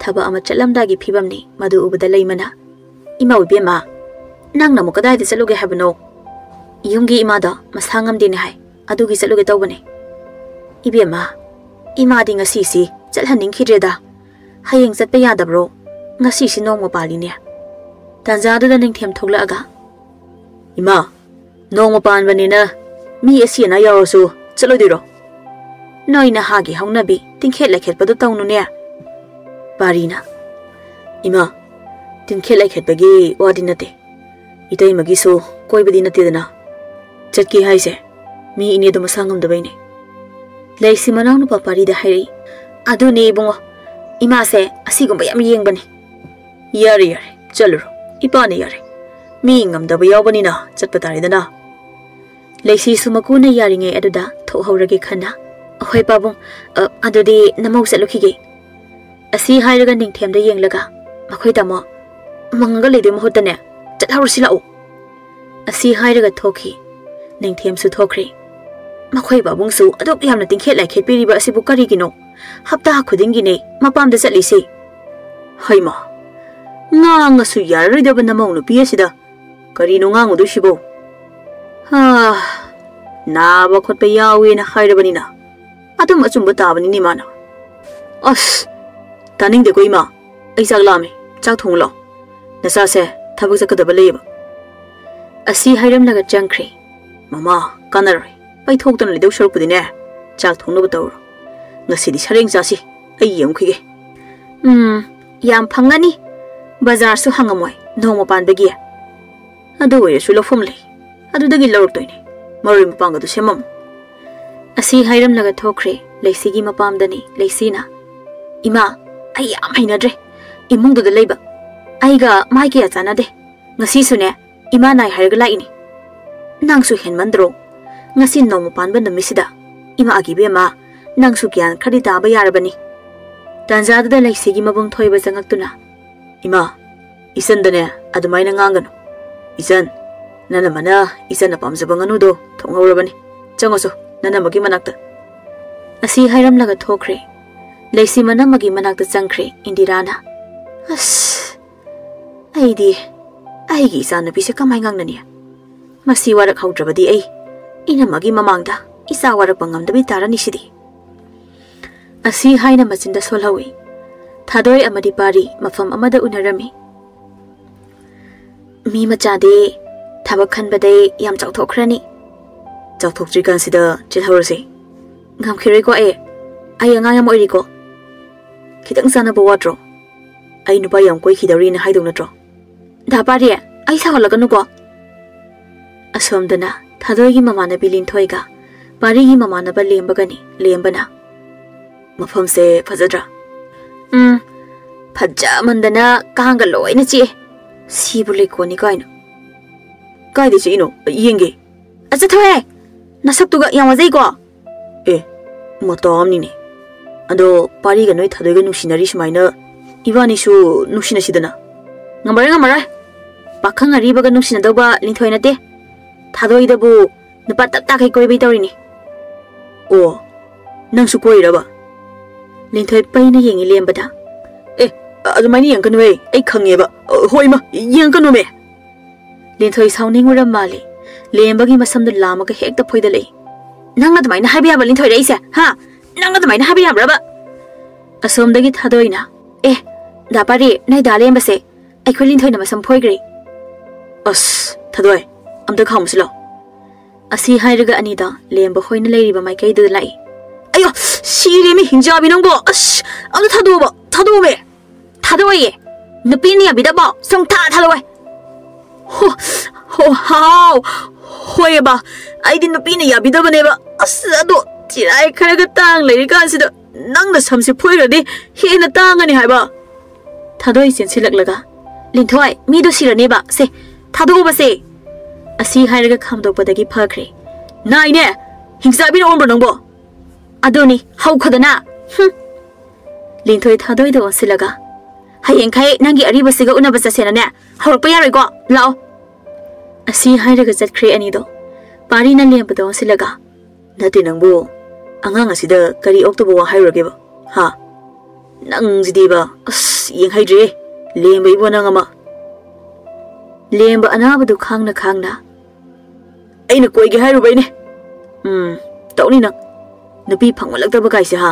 ꯊꯕꯛ ꯑꯃ ꯆꯠꯂꯝꯗꯥꯏꯒꯤ ꯐꯤꯕꯝꯅꯤ꯫ ꯃꯗꯨ ꯎꯕꯗ ꯂꯩꯃꯅ, "ꯏꯃꯥ ꯏꯕꯦꯝꯃ, ꯅꯪꯅ ꯑꯃꯨꯛ ꯀꯗꯥꯏꯗ ꯆꯠꯂꯨꯒꯦ ꯍꯥꯏꯕꯅꯣ?" "ꯌꯨꯝꯒꯤ ꯏꯃꯥꯗꯣ ꯃꯁꯥ ꯉꯝꯗꯦꯅꯦ ꯍꯥꯏ, ꯑꯗꯨꯒꯤ ꯆꯠꯂꯨꯒꯦ ꯇꯧꯕꯅꯦ꯫" "ꯏꯕꯦꯝꯃ, ꯏꯃꯥꯗꯤ ꯉꯁꯤꯁꯤ ꯆꯠꯍꯟꯅꯤꯡꯈꯤꯗ꯭ꯔꯦꯗ꯫ ꯍꯌꯦꯡ ꯆꯠꯄ ꯌꯥꯗꯕ꯭ꯔꯣ? ꯉꯁꯤꯁꯤ ꯅꯣꯡꯃ ꯄꯥꯜꯂꯤꯅꯦ꯫" ꯇꯥꯟꯖꯥꯗꯨꯗ ꯅꯤꯡꯊꯦꯝ ꯊꯣꯛꯂꯛꯑꯒ, "ꯏꯃꯥ, ꯅꯣꯡꯃ ꯄꯥꯟꯕꯅꯤꯅ ꯃꯤ ꯑꯁꯤ ꯑꯅꯥ ꯌꯥꯎꯔꯁꯨ ꯆꯠꯂꯣꯏꯗꯣꯏꯔꯣ? ꯅꯣꯏ ꯅꯍꯥꯒꯤ ꯍꯧꯅꯕꯤ ꯇꯤꯡꯈꯦꯠ ꯂꯩꯈꯦꯠꯄꯗꯣ ꯇꯧꯅꯨꯅꯦ꯫" ꯄꯥꯔꯤꯅ, "ꯏꯃꯥ, ꯇꯤꯡꯈꯦꯠ ꯂꯩꯈꯦꯠꯄꯒꯤ ꯋꯥꯗꯤ ꯅꯠꯇꯦ꯫ ꯏꯇꯩꯃꯒꯤꯁꯨ ꯀꯣꯏꯕꯗꯤ ꯅꯠꯇꯦꯗꯅ꯫ ꯆꯠꯀꯦ ꯍꯥꯏꯁꯦ ꯃꯤ ꯏꯅꯦꯗꯣ ꯃꯁꯥ ꯉꯝꯗꯕꯩꯅꯦ꯫" ꯂꯩꯁꯤ ꯃꯅꯥꯎꯅꯨꯄꯥ ꯄꯥꯔꯤꯗ ꯍꯥꯏꯔꯛꯏ, "ꯑꯗꯨꯅꯦ ꯏꯕꯨꯡꯉꯣ, ꯏꯃꯥꯁꯦ ꯑꯁꯤꯒꯨꯝꯕ ꯌꯥꯝ ꯌꯦꯡꯕꯅꯦ꯫" "ꯌꯥꯔꯦ ꯌꯥꯔꯦ, ꯆꯠꯂꯨꯔꯣ꯫ ꯏꯄꯥꯅ ꯌꯥꯔꯦ꯫ ꯃꯤ ꯉꯝꯗꯕ ꯌꯥꯎꯕꯅꯤꯅ ꯆꯠꯄ ꯇꯥꯔꯦꯗꯅ꯫" ꯂꯩꯁꯤꯁꯨ ꯃꯀꯨꯅ ꯌꯥꯔꯤꯉꯩ ꯑꯗꯨꯗ ꯊꯣꯛꯍꯧꯔꯒꯦ ꯈꯟꯅ, "ꯑꯍꯣꯏ ꯄꯥꯕꯨꯡ, ꯑ, ꯑꯗꯨꯗꯤ ꯅꯃꯧ ꯆꯠꯂꯨꯈꯤꯒꯦ꯫" ꯑꯁꯤ ꯍꯥꯏꯔꯒ ꯅꯤꯡꯊꯦꯝꯗ ꯌꯦꯡꯂꯒ, "ꯃꯈꯣꯏ ꯇꯥꯃꯣ, ꯃꯪꯉꯒ ꯂꯩꯗꯣꯏ ꯃꯍꯨꯠꯇꯅꯦ, ꯆꯠꯍꯧꯔꯁꯤ ꯂꯥꯛꯎ꯫" ꯑꯁꯤ ꯍꯥꯏꯔꯒ ꯊꯣꯛꯈꯤ꯫ ꯅꯤꯡꯊꯦꯝꯁꯨ ꯊꯣꯛꯈ꯭ꯔꯦ꯫ "ꯃꯈꯣꯏ ꯄꯥꯕꯨꯡꯁꯨ ꯑꯗꯨꯛ ꯌꯥꯝꯅ ꯇꯤꯡꯈꯦꯠ ꯂꯥꯏꯈꯦꯠꯄꯤꯔꯤꯕ ꯑꯁꯤꯕꯨ ꯀꯔꯤꯒꯤꯅꯣ? ꯍꯞꯇꯥ ꯈꯨꯗꯤꯡꯒꯤꯅꯦ ꯃꯄꯥꯝꯗ ꯆꯠꯂꯤꯁꯦ꯫" "ꯍꯩꯃꯥ, ꯉꯥꯡꯉꯁꯨ ꯌꯥꯔꯔꯣꯏꯗꯕ ꯅꯃꯧ ꯅꯨꯄꯤ ꯑꯁꯤꯗ ꯀꯔꯤꯅꯣ ꯉꯥꯡꯉꯨꯗꯣꯏꯁꯤꯕꯣ? ꯍꯥ, ꯅꯥꯕ ꯈꯣꯠꯄ ꯌꯥꯎꯋꯦꯅ ꯍꯥꯏꯔꯕꯅꯤꯅ ꯑꯗꯨꯝ ꯑꯆꯨꯝꯕ ꯇꯥꯕꯅꯤꯅꯦ ꯃꯥꯅ꯫ ꯑꯁ, ꯇꯥꯅꯤꯡꯗꯦꯀꯣ ꯏꯃꯥ, ꯑꯩ ꯆꯥꯛ ꯂꯥꯝꯃꯦ, ꯆꯥꯛ ꯊꯣꯡꯉꯨ ꯂꯥꯎ꯫ ꯅꯆꯥꯁꯦ ꯊꯕꯛ ꯆꯠꯀꯗꯕ ꯂꯩꯌꯦꯕ꯫" ꯑꯁꯤ ꯍꯥꯏꯔꯝꯂꯒ ꯆꯪꯈ꯭ꯔꯦ꯫ "ꯃꯃꯥ, ꯀꯥꯟꯅꯔꯣꯏ, ꯄꯩꯊꯣꯛꯇꯅ ꯂꯩꯗꯧ ꯁꯔꯨꯛꯄꯨꯗꯤꯅꯦ, ꯆꯥꯛ ꯊꯣꯡꯅꯕ ꯇꯧꯔꯣ꯫ ꯉꯁꯤꯗꯤ ꯁꯔꯦꯡ ꯆꯥꯁꯤ, ꯑꯩ ꯌꯦꯡꯉꯨꯈꯤꯒꯦ꯫" "ꯎꯝ, ꯌꯥꯝ ꯐꯪꯒꯅꯤ꯫ ꯕꯖꯥꯔꯁꯨ ꯍꯪꯉꯝꯃꯣꯏ ꯅꯣꯡꯃ ꯄꯥꯟꯕꯒꯤ꯫" "ꯑꯗꯨ ꯑꯣꯏꯔꯁꯨ ꯂꯧꯐꯝ ꯂꯩ, ꯑꯗꯨꯗꯒꯤ ꯂꯧꯔꯛꯇꯣꯏꯅꯦ꯫ ꯃꯔꯣꯏ ꯃꯄꯥꯡꯒꯗꯨ ꯁꯦꯝꯃꯝꯃꯨ꯫" ꯑꯁꯤ ꯍꯥꯏꯔꯝꯂꯒ ꯊꯣꯛꯈ꯭ꯔꯦ꯫ ꯂꯩꯁꯤꯒꯤ ꯃꯄꯥꯝꯗꯅꯤ꯫ ꯂꯩꯁꯤꯅ, "ꯏꯃꯥ, ꯑꯩ ꯌꯥꯝ ꯍꯩꯅꯗ꯭ꯔꯦ ꯏꯃꯨꯡꯗꯨꯗ ꯂꯩꯕ꯫ ꯑꯩꯒ ꯃꯥꯏ ꯀꯌꯥ ꯆꯥꯟꯅꯗꯦ꯫ ꯉꯁꯤꯁꯨꯅꯦ, ꯏꯃꯥ ꯅꯥꯏ ꯍꯥꯏꯔꯒ ꯂꯥꯛꯏꯅꯤ꯫" "ꯅꯪꯁꯨ ꯍꯦꯟꯃꯟꯗ꯭ꯔꯣ? ꯉꯁꯤ ꯅꯣꯡꯃ ꯄꯥꯟꯕ ꯅꯨꯃꯤꯠꯁꯤꯗ ꯏꯃꯥ ꯑꯒꯤ ꯏꯕꯦꯝꯃ, ꯅꯪꯁꯨ ꯒ꯭ꯌꯥꯟ ꯈꯔꯗꯤ ꯇꯥꯕ ꯌꯥꯔꯕꯅꯤ꯫" ꯇꯥꯟꯖꯥꯗꯨꯗ ꯂꯩꯁꯤꯒꯤ ꯃꯕꯨꯡ ꯊꯣꯏꯕ ꯆꯪꯉꯛꯇꯨꯅ, "ꯏꯃꯥ, ꯏꯆꯟꯗꯅꯦ ꯑꯗꯨꯃꯥꯏꯅ ꯉꯥꯡꯒꯅꯨ꯫ ꯏꯆꯟ, ꯅꯅꯝꯃꯅ ꯏꯆꯟꯅ ꯄꯥꯝꯖꯕ ꯉꯥꯅꯨꯗꯣ ꯊꯣꯡꯍꯧꯔꯕꯅꯤ꯫ ꯆꯪꯉꯣꯁꯨ, ꯅꯅꯝꯃꯒꯤ ꯃꯅꯥꯛꯇ꯫ ꯑꯁꯤ ꯍꯥꯏꯔꯝꯂꯒ ꯊꯣꯛꯈ꯭ꯔꯦ꯫ ꯂꯩꯁꯤ ꯃꯅꯝꯃꯒꯤ ꯃꯅꯥꯛꯇ ꯆꯪꯈ꯭ꯔꯦ ꯏꯟꯗꯤꯔꯥꯅ꯫ "ꯑꯁ, ꯑꯩꯗꯤ ꯑꯩꯒꯤ ꯏꯆꯥꯅꯨꯄꯤꯁꯦ ꯀꯃꯥꯏ ꯉꯥꯡꯅꯅꯤ? ꯃꯁꯤ ꯋꯥꯔꯛꯍꯧꯗ꯭ꯔꯕꯗꯤ ꯑꯩ ꯏꯅꯝꯃꯒꯤ ꯃꯃꯥꯡꯗ ꯏꯆꯥ ꯋꯥꯔꯛꯄ ꯉꯝꯗꯕꯤ ꯇꯥꯔꯅꯤ ꯁꯤꯗꯤ"꯫ ꯑꯁꯤ ꯍꯥꯏꯅ ꯃꯆꯤꯟꯗ ꯁꯣꯜꯍꯧꯏ꯫ ꯊꯥꯗꯣꯏ ꯑꯃꯗꯤ ꯄꯥꯔꯤ ꯃꯐꯝ ꯑꯃꯗ ꯎꯅꯔꯝꯃꯤ꯫ "ꯃꯤ ꯃꯆꯥꯗꯤ ꯊꯕꯛ ꯈꯟꯕꯗꯩ ꯌꯥꯝ ꯆꯥꯎꯊꯣꯛꯈ꯭ꯔꯅꯤ꯫ ꯆꯥꯎꯊꯣꯛꯇ꯭ꯔꯤꯀꯥꯟꯁꯤꯗ ꯆꯦꯜꯍꯧꯔꯁꯦ꯫ ꯉꯝꯈꯤꯔꯣꯏꯀꯣ ꯑꯩ꯫ ꯑꯩ ꯑꯉꯥꯡ ꯌꯥꯝ ꯑꯣꯏꯔꯤꯀꯣ꯫ ꯈꯤꯇꯪ ꯆꯥꯟꯅꯕ ꯋꯥꯠꯇ꯭ꯔꯣ? ꯑꯩ ꯅꯨꯄꯥ ꯌꯥꯝ ꯀꯣꯏꯈꯤꯗꯧꯔꯤꯅ ꯍꯥꯏꯗꯧ ꯅꯠꯇ꯭ꯔꯣ?" "ꯗꯥ ꯄꯥꯔꯤ, ꯑꯩ ꯁꯥꯎꯍꯜꯂꯛꯀꯅꯨꯀꯣ"꯫ ꯑꯁꯣꯝꯗꯅ ꯊꯥꯗꯣꯏꯒꯤ ꯃꯃꯥꯟꯅꯕꯤ ꯂꯤꯟꯊꯣꯏꯒ ꯄꯥꯔꯤꯒꯤ ꯃꯃꯥꯟꯅꯕ ꯂꯦꯝꯕꯒꯅꯤ꯫ ꯂꯦꯝꯕꯅ, "ꯃꯐꯝꯁꯦ ꯐꯖꯗ꯭ꯔꯥ?" "ꯎꯝ, ꯐꯖꯃꯟꯗꯅ ꯀꯥꯡꯒ ꯂꯣꯏꯅ ꯆꯤꯛꯑꯦ꯫ ꯁꯤꯕꯨ ꯂꯩꯀꯣꯟꯅꯤ ꯀꯥꯏꯅ꯫ ꯀꯥꯏꯗ ꯆꯤꯛꯏꯅꯣ? ꯌꯦꯡꯒꯦ"꯫ "ꯑ, ꯆꯠꯊꯣꯛꯍꯦ! ꯅꯁꯛꯇꯨꯒ ꯌꯥꯝ ꯋꯥꯖꯩꯀꯣ"꯫ "ꯑꯦ, ꯃꯇꯥ ꯑꯃꯅꯤꯅꯦ꯫ ꯑꯗꯣ ꯄꯥꯔꯤꯒ ꯅꯣꯏ ꯊꯥꯗꯣꯏꯒ ꯅꯨꯡꯁꯤꯅꯔꯤ ꯁꯨꯃꯥꯏꯅ ꯏꯕꯥꯅꯤꯁꯨ ꯅꯨꯡꯁꯤꯅꯁꯤꯗꯅ"꯫ "ꯉꯝꯃꯔꯣꯏ, ꯉꯝꯃꯔꯣꯏ꯫ ꯄꯥꯈꯪ ꯑꯔꯤꯕꯒ ꯅꯨꯡꯁꯤꯅꯗꯧꯕ ꯂꯤꯟꯊꯣꯏ ꯅꯠꯇꯦ꯫ ꯊꯥꯗꯣꯏꯗꯕꯨ ꯅꯨꯄꯥ ꯇꯞ ꯇꯥꯈꯩ ꯀꯣꯏꯕꯩ ꯇꯧꯔꯤꯅꯤ"꯫ "ꯑꯣ, ꯅꯪꯁꯨ ꯀꯣꯏꯔꯕ?" ꯂꯤꯟꯊꯣꯏ ꯄꯩꯅ ꯌꯦꯡꯉꯤ ꯂꯦꯝꯕꯗ꯫ "ꯑꯦ, ꯑꯗꯨꯃꯥꯏꯅ ꯌꯦꯡꯀꯅꯨꯍꯦ, ꯑꯩ ꯈꯪꯉꯦꯕ꯫ ꯑ, ꯍꯣꯏ, ꯏꯃꯥ, ꯌꯦꯡꯀꯅꯨꯃꯦ"꯫ ꯂꯤꯟꯊꯣꯏ ꯁꯥꯎꯅꯤꯡꯉꯨꯔ ꯃꯥꯜꯂꯦ꯫ ꯂꯦꯝꯕꯒꯤ ꯃꯁꯝꯗꯨ ꯂꯥꯝꯃꯒ ꯍꯦꯛꯇ ꯐꯣꯏꯗꯠꯂꯛꯏ꯫ "ꯅꯪ ꯑꯗꯨꯃꯥꯏꯅ ꯍꯥꯏꯕ ꯌꯥꯕ ꯂꯤꯟꯊꯣꯏꯔ ꯑꯩꯁꯦ, ꯍꯥ? ꯅꯪ ꯑꯗꯨꯃꯥꯏꯅ ꯍꯥꯏꯕ ꯌꯥꯕ꯭ꯔꯕ?" ꯑꯁꯣꯝꯗꯒꯤ ꯊꯥꯗꯣꯏꯅ, "ꯑꯦ, ꯗꯥ ꯄꯥꯔꯤ, ꯅꯣꯏ ꯗꯥ ꯂꯦꯝꯕꯁꯦ ꯑꯩꯈꯣꯏ ꯂꯤꯟꯊꯣꯏꯅ ꯃꯁꯝ ꯐꯣꯏꯈ꯭ꯔꯦ"꯫ "ꯑꯁ, ꯊꯥꯗꯣꯏ, ꯑꯝꯇ ꯈꯥꯝꯃꯨꯁꯤ ꯂꯥꯎ"꯫ ꯑꯁꯤ ꯍꯥꯏꯔꯒ ꯑꯅꯤꯗꯣ ꯂꯦꯝꯕ ꯍꯣꯏꯅ ꯂꯩꯔꯤꯕ ꯃꯥꯏꯀꯩꯗꯨꯗ ꯂꯥꯛꯏ꯫ "ꯑꯌꯣ, ꯁꯤꯔꯦꯃꯤ ꯍꯤꯡꯆꯥꯕꯤ ꯅꯪꯕꯣ! ꯑꯁ, ꯑꯝꯇ ꯊꯥꯗꯣꯛꯑꯣꯕ, ꯊꯥꯗꯣꯛꯑꯣꯃꯦ!" "ꯊꯥꯗꯣꯛꯑꯣꯌꯦ꯫ ꯅꯨꯄꯤꯅ ꯌꯥꯕꯤꯗꯕꯣ? ꯁꯨꯡꯊꯥ ꯊꯥꯗꯣꯛꯑꯣꯏ"꯫ "ꯍꯣ, ꯍꯣ, ꯍꯥꯎ, ꯍꯣꯏꯑꯕ, ꯑꯩꯗꯤ ꯅꯨꯄꯤꯅ ꯌꯥꯕꯤꯗꯕꯅꯦꯕ꯫ ꯑꯁ, ꯑꯗꯣ ꯆꯤꯔꯥꯏ ꯈꯔꯒ ꯇꯥꯡ ꯂꯩꯔꯤꯀꯥꯟꯁꯤꯗ ꯅꯪꯅ ꯁꯝꯁꯦ ꯐꯣꯏꯈ꯭ꯔꯗꯤ ꯍꯦꯟꯅ ꯇꯥꯡꯉꯅꯤ ꯍꯥꯏꯕ"꯫ ꯊꯥꯗꯣꯏ ꯆꯦꯟꯁꯤꯜꯂꯛꯂꯒ, "ꯂꯤꯟꯊꯣꯏ, ꯃꯤꯗꯣ ꯁꯤꯔꯅꯦꯕ꯫ ꯁꯦ, ꯊꯥꯗꯣꯛꯑꯣꯕꯁꯦ"꯫ ꯑꯁꯤ ꯍꯥꯏꯔꯒ ꯈꯥꯝꯗꯣꯛꯄꯗꯒꯤ ꯐꯈ꯭ꯔꯦ꯫ "ꯅꯥꯏꯅꯦ! ꯍꯤꯡꯆꯥꯕꯤꯅ ꯑꯣꯟꯕ꯭ꯔꯣ ꯅꯪꯕꯣ?" "ꯑꯗꯨꯅꯤ, ꯍꯧꯈꯗꯅ! ꯍꯨꯝ!" ꯂꯤꯟꯊꯣꯏ ꯊꯥꯗꯣꯏꯗ ꯑꯣꯟꯁꯤꯜꯂꯒ, "ꯍꯌꯦꯡꯈꯩ ꯅꯪꯒꯤ ꯑꯔꯤꯕꯁꯤꯒ ꯎꯅꯕ ꯆꯠꯁꯦꯅꯅꯦ, ꯍꯧꯔꯛꯄ ꯌꯥꯔꯣꯏꯀꯣ? ꯂꯥꯛꯑꯣ"꯫ ꯑꯁꯤ ꯍꯥꯏꯔꯒ ꯆꯠꯈ꯭ꯔꯦ ꯑꯅꯤꯗꯣ꯫ ꯄꯥꯔꯤꯅ ꯂꯦꯝꯕꯗ ꯑꯣꯟꯁꯤꯜꯂꯒ, "ꯅꯠꯇꯦ ꯅꯪꯕꯨ, ꯑꯉꯥꯡ ꯑꯁꯤꯗ ꯀꯔꯤ ꯑꯣꯛꯇꯕ ꯋꯥ ꯍꯥꯏꯔꯨꯔꯒꯦꯕ? ꯍꯥ? ꯅꯪꯁꯤꯗꯤꯕ, ꯑꯁ, ꯌꯦꯡꯍꯩꯗ꯭ꯔꯦ꯫ ꯂꯦꯝꯕ ꯏꯕꯣ ꯅꯪ ꯑꯃ꯫ ꯂꯦꯝꯕ ꯑꯅꯥꯕꯗꯨ ꯈꯥꯡꯅ ꯈꯥꯡꯅ, "ꯑꯩꯅ ꯀꯣꯏꯒꯦ ꯍꯥꯏꯔꯨꯕꯩꯅꯦ꯫ ꯎꯝ, ꯇꯧꯅꯤ ꯅꯪ꯫ ꯅꯨꯄꯤ ꯐꯪꯃꯜꯂꯛꯇꯕ ꯀꯥꯏꯁꯦ, ꯍꯥ?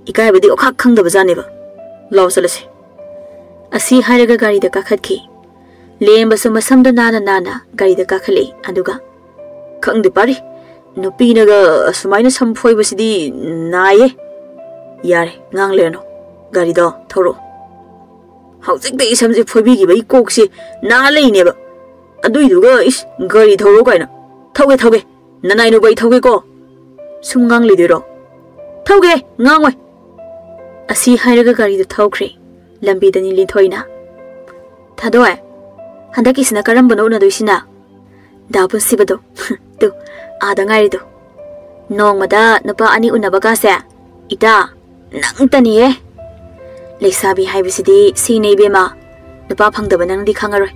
ꯏꯀꯥꯏꯕꯗꯤ ꯑꯣꯈꯥꯛ ꯈꯪꯗꯕ ꯖꯥꯠꯅꯦꯕ꯫ ꯂꯥꯎ ꯆꯠꯂꯁꯦ꯫" ꯑꯁꯤ ꯍꯥꯏꯔꯒ ꯒꯥꯔꯤꯗ ꯀꯥꯈꯠꯈꯤ꯫ ꯂꯦꯝꯕꯁꯨ ꯃꯁꯝꯗꯣ ꯅꯥꯟꯅ ꯅꯥꯟꯅ ꯒꯥꯔꯤꯗ ꯀꯥꯈꯠꯂꯛꯏ꯫ ꯑꯗꯨꯒ, "ꯈꯪꯗꯦ ꯄꯥꯔꯤ, ꯅꯨꯄꯤꯅꯒ ꯑꯁꯨꯃꯥꯏꯅ ꯁꯝ ꯐꯣꯏꯕꯁꯤꯗꯤ ꯅꯥꯏꯌꯦ꯫" "ꯌꯥꯔꯦ, ꯉꯥꯡ ꯂꯩꯔꯅꯨ꯫ ꯒꯥꯔꯤꯗꯣ ꯊꯧꯔꯛꯑꯣ꯫" ꯍꯧꯖꯤꯛꯇ ꯏꯁꯝꯁꯦ ꯐꯣꯏꯕꯤꯈꯤꯕꯒꯤ ꯀꯣꯛꯁꯦ ꯅꯥ ꯂꯩꯅꯦꯕ꯫ ꯑꯗꯨꯏꯗꯨꯒ, ꯏꯁ, ꯒꯥꯔꯤ ꯊꯧꯔꯣ ꯀꯥꯏꯅ꯫ "ꯊꯧꯒꯦ, ꯊꯧꯒꯦ꯫ ꯅꯅꯥꯏ ꯅꯨꯕ ꯑꯩ ꯊꯧꯒꯦꯀꯣ꯫" "ꯁꯨꯝ ꯉꯥꯡ ꯂꯩꯗꯣꯏꯔꯣ?" "ꯊꯧꯒꯦ, ꯉꯥꯡꯉꯣꯏ꯫" ꯑꯁꯤ ꯍꯥꯏꯔꯒ ꯒꯥꯔꯤꯗꯨ ꯊꯧꯈ꯭ꯔꯦ꯫ ꯂꯝꯕꯤꯗꯅꯤ ꯂꯤꯟꯊꯣꯏꯅ, "ꯊꯥꯗꯣꯏ, ꯍꯟꯗꯛꯀꯤꯁꯤꯅ ꯀꯔꯝꯕꯅꯣ ꯎꯅꯗꯣꯏꯁꯤꯅ?" "ꯗꯥ ꯄꯨꯟꯁꯤꯕꯗꯣ꯫ ꯇꯨ, ꯑꯥꯗ ꯉꯥꯏꯔꯤꯗꯣ꯫ ꯅꯣꯡꯃꯗ ꯅꯨꯄꯥ ꯑꯅꯤ ꯎꯅꯕ ꯀꯥꯁꯦ? ꯏꯇꯥ, ꯅꯪꯇꯅꯤꯍꯦ꯫ ꯂꯩꯁꯥꯕꯤ ꯍꯥꯏꯕꯁꯤꯗꯤ ꯁꯤꯅꯦ ꯏꯕꯦꯝꯃ꯫ ꯅꯨꯄꯥ ꯐꯪꯗꯕ ꯅꯪꯗꯤ ꯈꯪꯉꯔꯣꯏ꯫"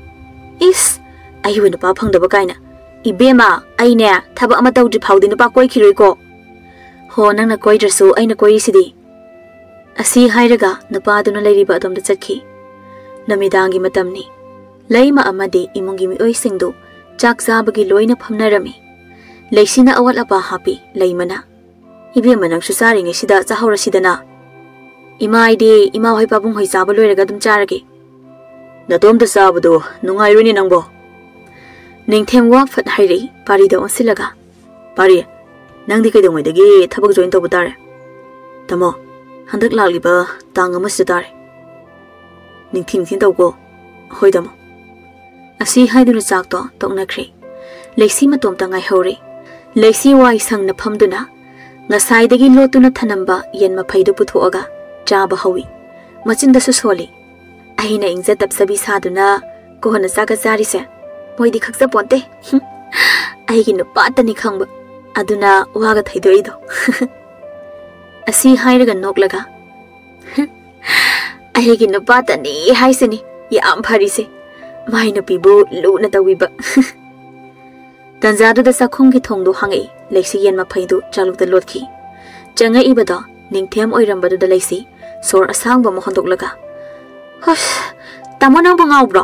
"ꯏꯁ, ꯑꯩꯕꯨ ꯅꯨꯄꯥ ꯐꯪꯗꯕ ꯀꯥꯏꯅ꯫ ꯏꯕꯦꯝꯃ, ꯑꯩꯅꯦ ꯊꯕꯛ ꯑꯃ ꯇꯧꯗ꯭ꯔꯤ ꯐꯥꯎꯗꯤ ꯅꯨꯄꯥ ꯀꯣꯏꯈꯤꯔꯣꯏꯀꯣ꯫" "ꯍꯣ, ꯅꯪꯅ ꯀꯣꯏꯗ꯭ꯔꯁꯨ ꯑꯩꯅ ꯀꯣꯏꯔꯤꯁꯤꯗꯤ꯫" ꯑꯁꯤ ꯍꯥꯏꯔꯒ ꯅꯨꯄꯥꯗꯨꯅ ꯂꯩꯔꯤꯕ ꯑꯗꯣꯝꯗ ꯆꯠꯈꯤ꯫ ꯅꯨꯃꯤꯗꯥꯡꯒꯤ ꯃꯇꯝꯅꯤ꯫ ꯂꯩꯃ ꯑꯃꯗꯤ ꯏꯃꯨꯡꯒꯤ ꯃꯤꯑꯣꯏꯁꯤꯡꯗꯨ ꯆꯥꯛ ꯆꯥꯕꯒꯤ ꯂꯣꯏꯅ ꯐꯝꯅꯔꯝꯃꯤ꯫ ꯂꯩꯁꯤꯅ ꯑꯋꯥꯠ ꯑꯄꯥ ꯍꯥꯞꯄꯤ꯫ ꯂꯩꯃꯅ, "ꯏꯕꯦꯝꯃ, ꯅꯪꯁꯨ ꯆꯥꯔꯤꯉꯩꯁꯤꯗ ꯆꯥꯍꯧꯔꯁꯤꯗꯅ꯫" "ꯏꯃꯥ, ꯑꯩꯗꯤ ꯏꯃꯥ ꯍꯣꯏ ꯄꯥꯕꯨꯡ ꯍꯣꯏ ꯆꯥꯕ ꯂꯣꯏꯔꯒ ꯑꯗꯨꯝ ꯆꯥꯔꯒꯦ꯫" "ꯅꯇꯣꯝꯇ ꯆꯥꯕꯗꯣ ꯅꯨꯡꯉꯥꯏꯔꯣꯏꯅꯦ ꯅꯪꯕꯣ꯫" ꯅꯤꯡꯊꯦꯝ ꯋꯥ ꯐꯠ ꯍꯥꯏꯔꯛꯏ ꯄꯥꯔꯤꯗ ꯑꯣꯟꯁꯤꯜꯂꯒ꯫ "ꯄꯥꯔꯤ, ꯅꯪꯗꯤ ꯀꯩꯗꯧꯉꯩꯗꯒꯤ ꯊꯕꯛ join ꯇꯧꯕ ꯇꯥꯔꯦ?" "ꯇꯥꯃꯣ, ꯍꯟꯗꯛ ꯂꯥꯛꯂꯤꯕ ꯇꯥꯡ ꯑꯃꯁꯤꯗ ꯇꯥꯔꯦ꯫" "ꯅꯤꯡꯊꯤ ꯅꯤꯡꯊꯤ ꯇꯧꯀꯣ꯫" "ꯍꯣꯏ ꯇꯥꯃꯣ꯫" ꯑꯁꯤ ꯍꯥꯏꯗꯨꯅ ꯆꯥꯛꯇꯣ ꯇꯣꯛꯅꯈ꯭ꯔꯦ꯫ ꯂꯩꯁꯤ ꯃꯇꯣꯝꯇ ꯉꯥꯏꯍꯧꯔꯦ꯫ ꯂꯩꯁꯤ ꯋꯥꯏ ꯁꯪꯅ ꯐꯝꯗꯨꯅ ꯉꯁꯥꯏꯗꯒꯤ ꯂꯣꯠꯇꯨꯅ ꯊꯅꯝꯕ ꯌꯦꯟ ꯃꯐꯩꯗꯨ ꯄꯨꯊꯣꯛꯑꯒ ꯆꯥꯕ ꯍꯧꯏ꯫ ꯃꯆꯤꯟꯗꯁꯨ ꯁꯣꯜꯂꯤ꯫ "ꯑꯩꯅ ꯏꯪꯖ ꯇꯞꯆꯕꯤ ꯁꯥꯗꯨꯅ ꯀꯣꯟꯅ ꯆꯥꯛꯀ ꯆꯥꯔꯤꯁꯦ ꯃꯣꯏꯗꯤ ꯈꯪꯖꯄꯣꯟꯇꯦ꯫ ꯍꯨꯝ, ꯑꯩꯒꯤ ꯅꯨꯄꯥꯇꯅꯤ ꯈꯪꯕ, ꯑꯗꯨꯅ ꯋꯥꯒ ꯊꯩꯗꯣꯛꯏꯗꯣ꯫" ꯑꯁꯤ ꯍꯥꯏꯔꯒ ꯅꯣꯛꯂꯒ, "ꯑꯩꯒꯤ ꯅꯨꯄꯥꯇꯅꯤ ꯍꯥꯏꯁꯤꯅꯤ ꯌꯥꯝ ꯐꯔꯤꯁꯦ, ꯃꯥꯏ ꯅꯨꯄꯤꯕꯨ ꯂꯨꯅ ꯇꯧꯕꯤꯕ꯫" ꯇꯟꯖꯥꯗꯨꯗ ꯆꯥꯛꯈꯨꯝꯒꯤ ꯊꯣꯡꯗꯨ ꯍꯥꯡꯉꯛꯏ꯫ ꯂꯩꯁꯤ ꯌꯦꯟ ꯃꯐꯩꯗꯨ ꯆꯥꯂꯨꯛꯇ ꯂꯣꯠꯈꯤ꯫ ꯆꯪꯉꯛꯏꯕꯗꯣ ꯅꯤꯡꯊꯦꯝ ꯑꯣꯏꯔꯝꯕꯗꯨꯗ ꯂꯩꯁꯤ ꯁꯣꯔ ꯑꯁꯥꯡꯕ ꯑꯃ ꯍꯣꯟꯗꯣꯛꯂꯒ, "ꯍꯁ, ꯇꯥꯃꯣ ꯅꯪꯕꯨ ꯉꯥꯎꯕ꯭ꯔꯣ?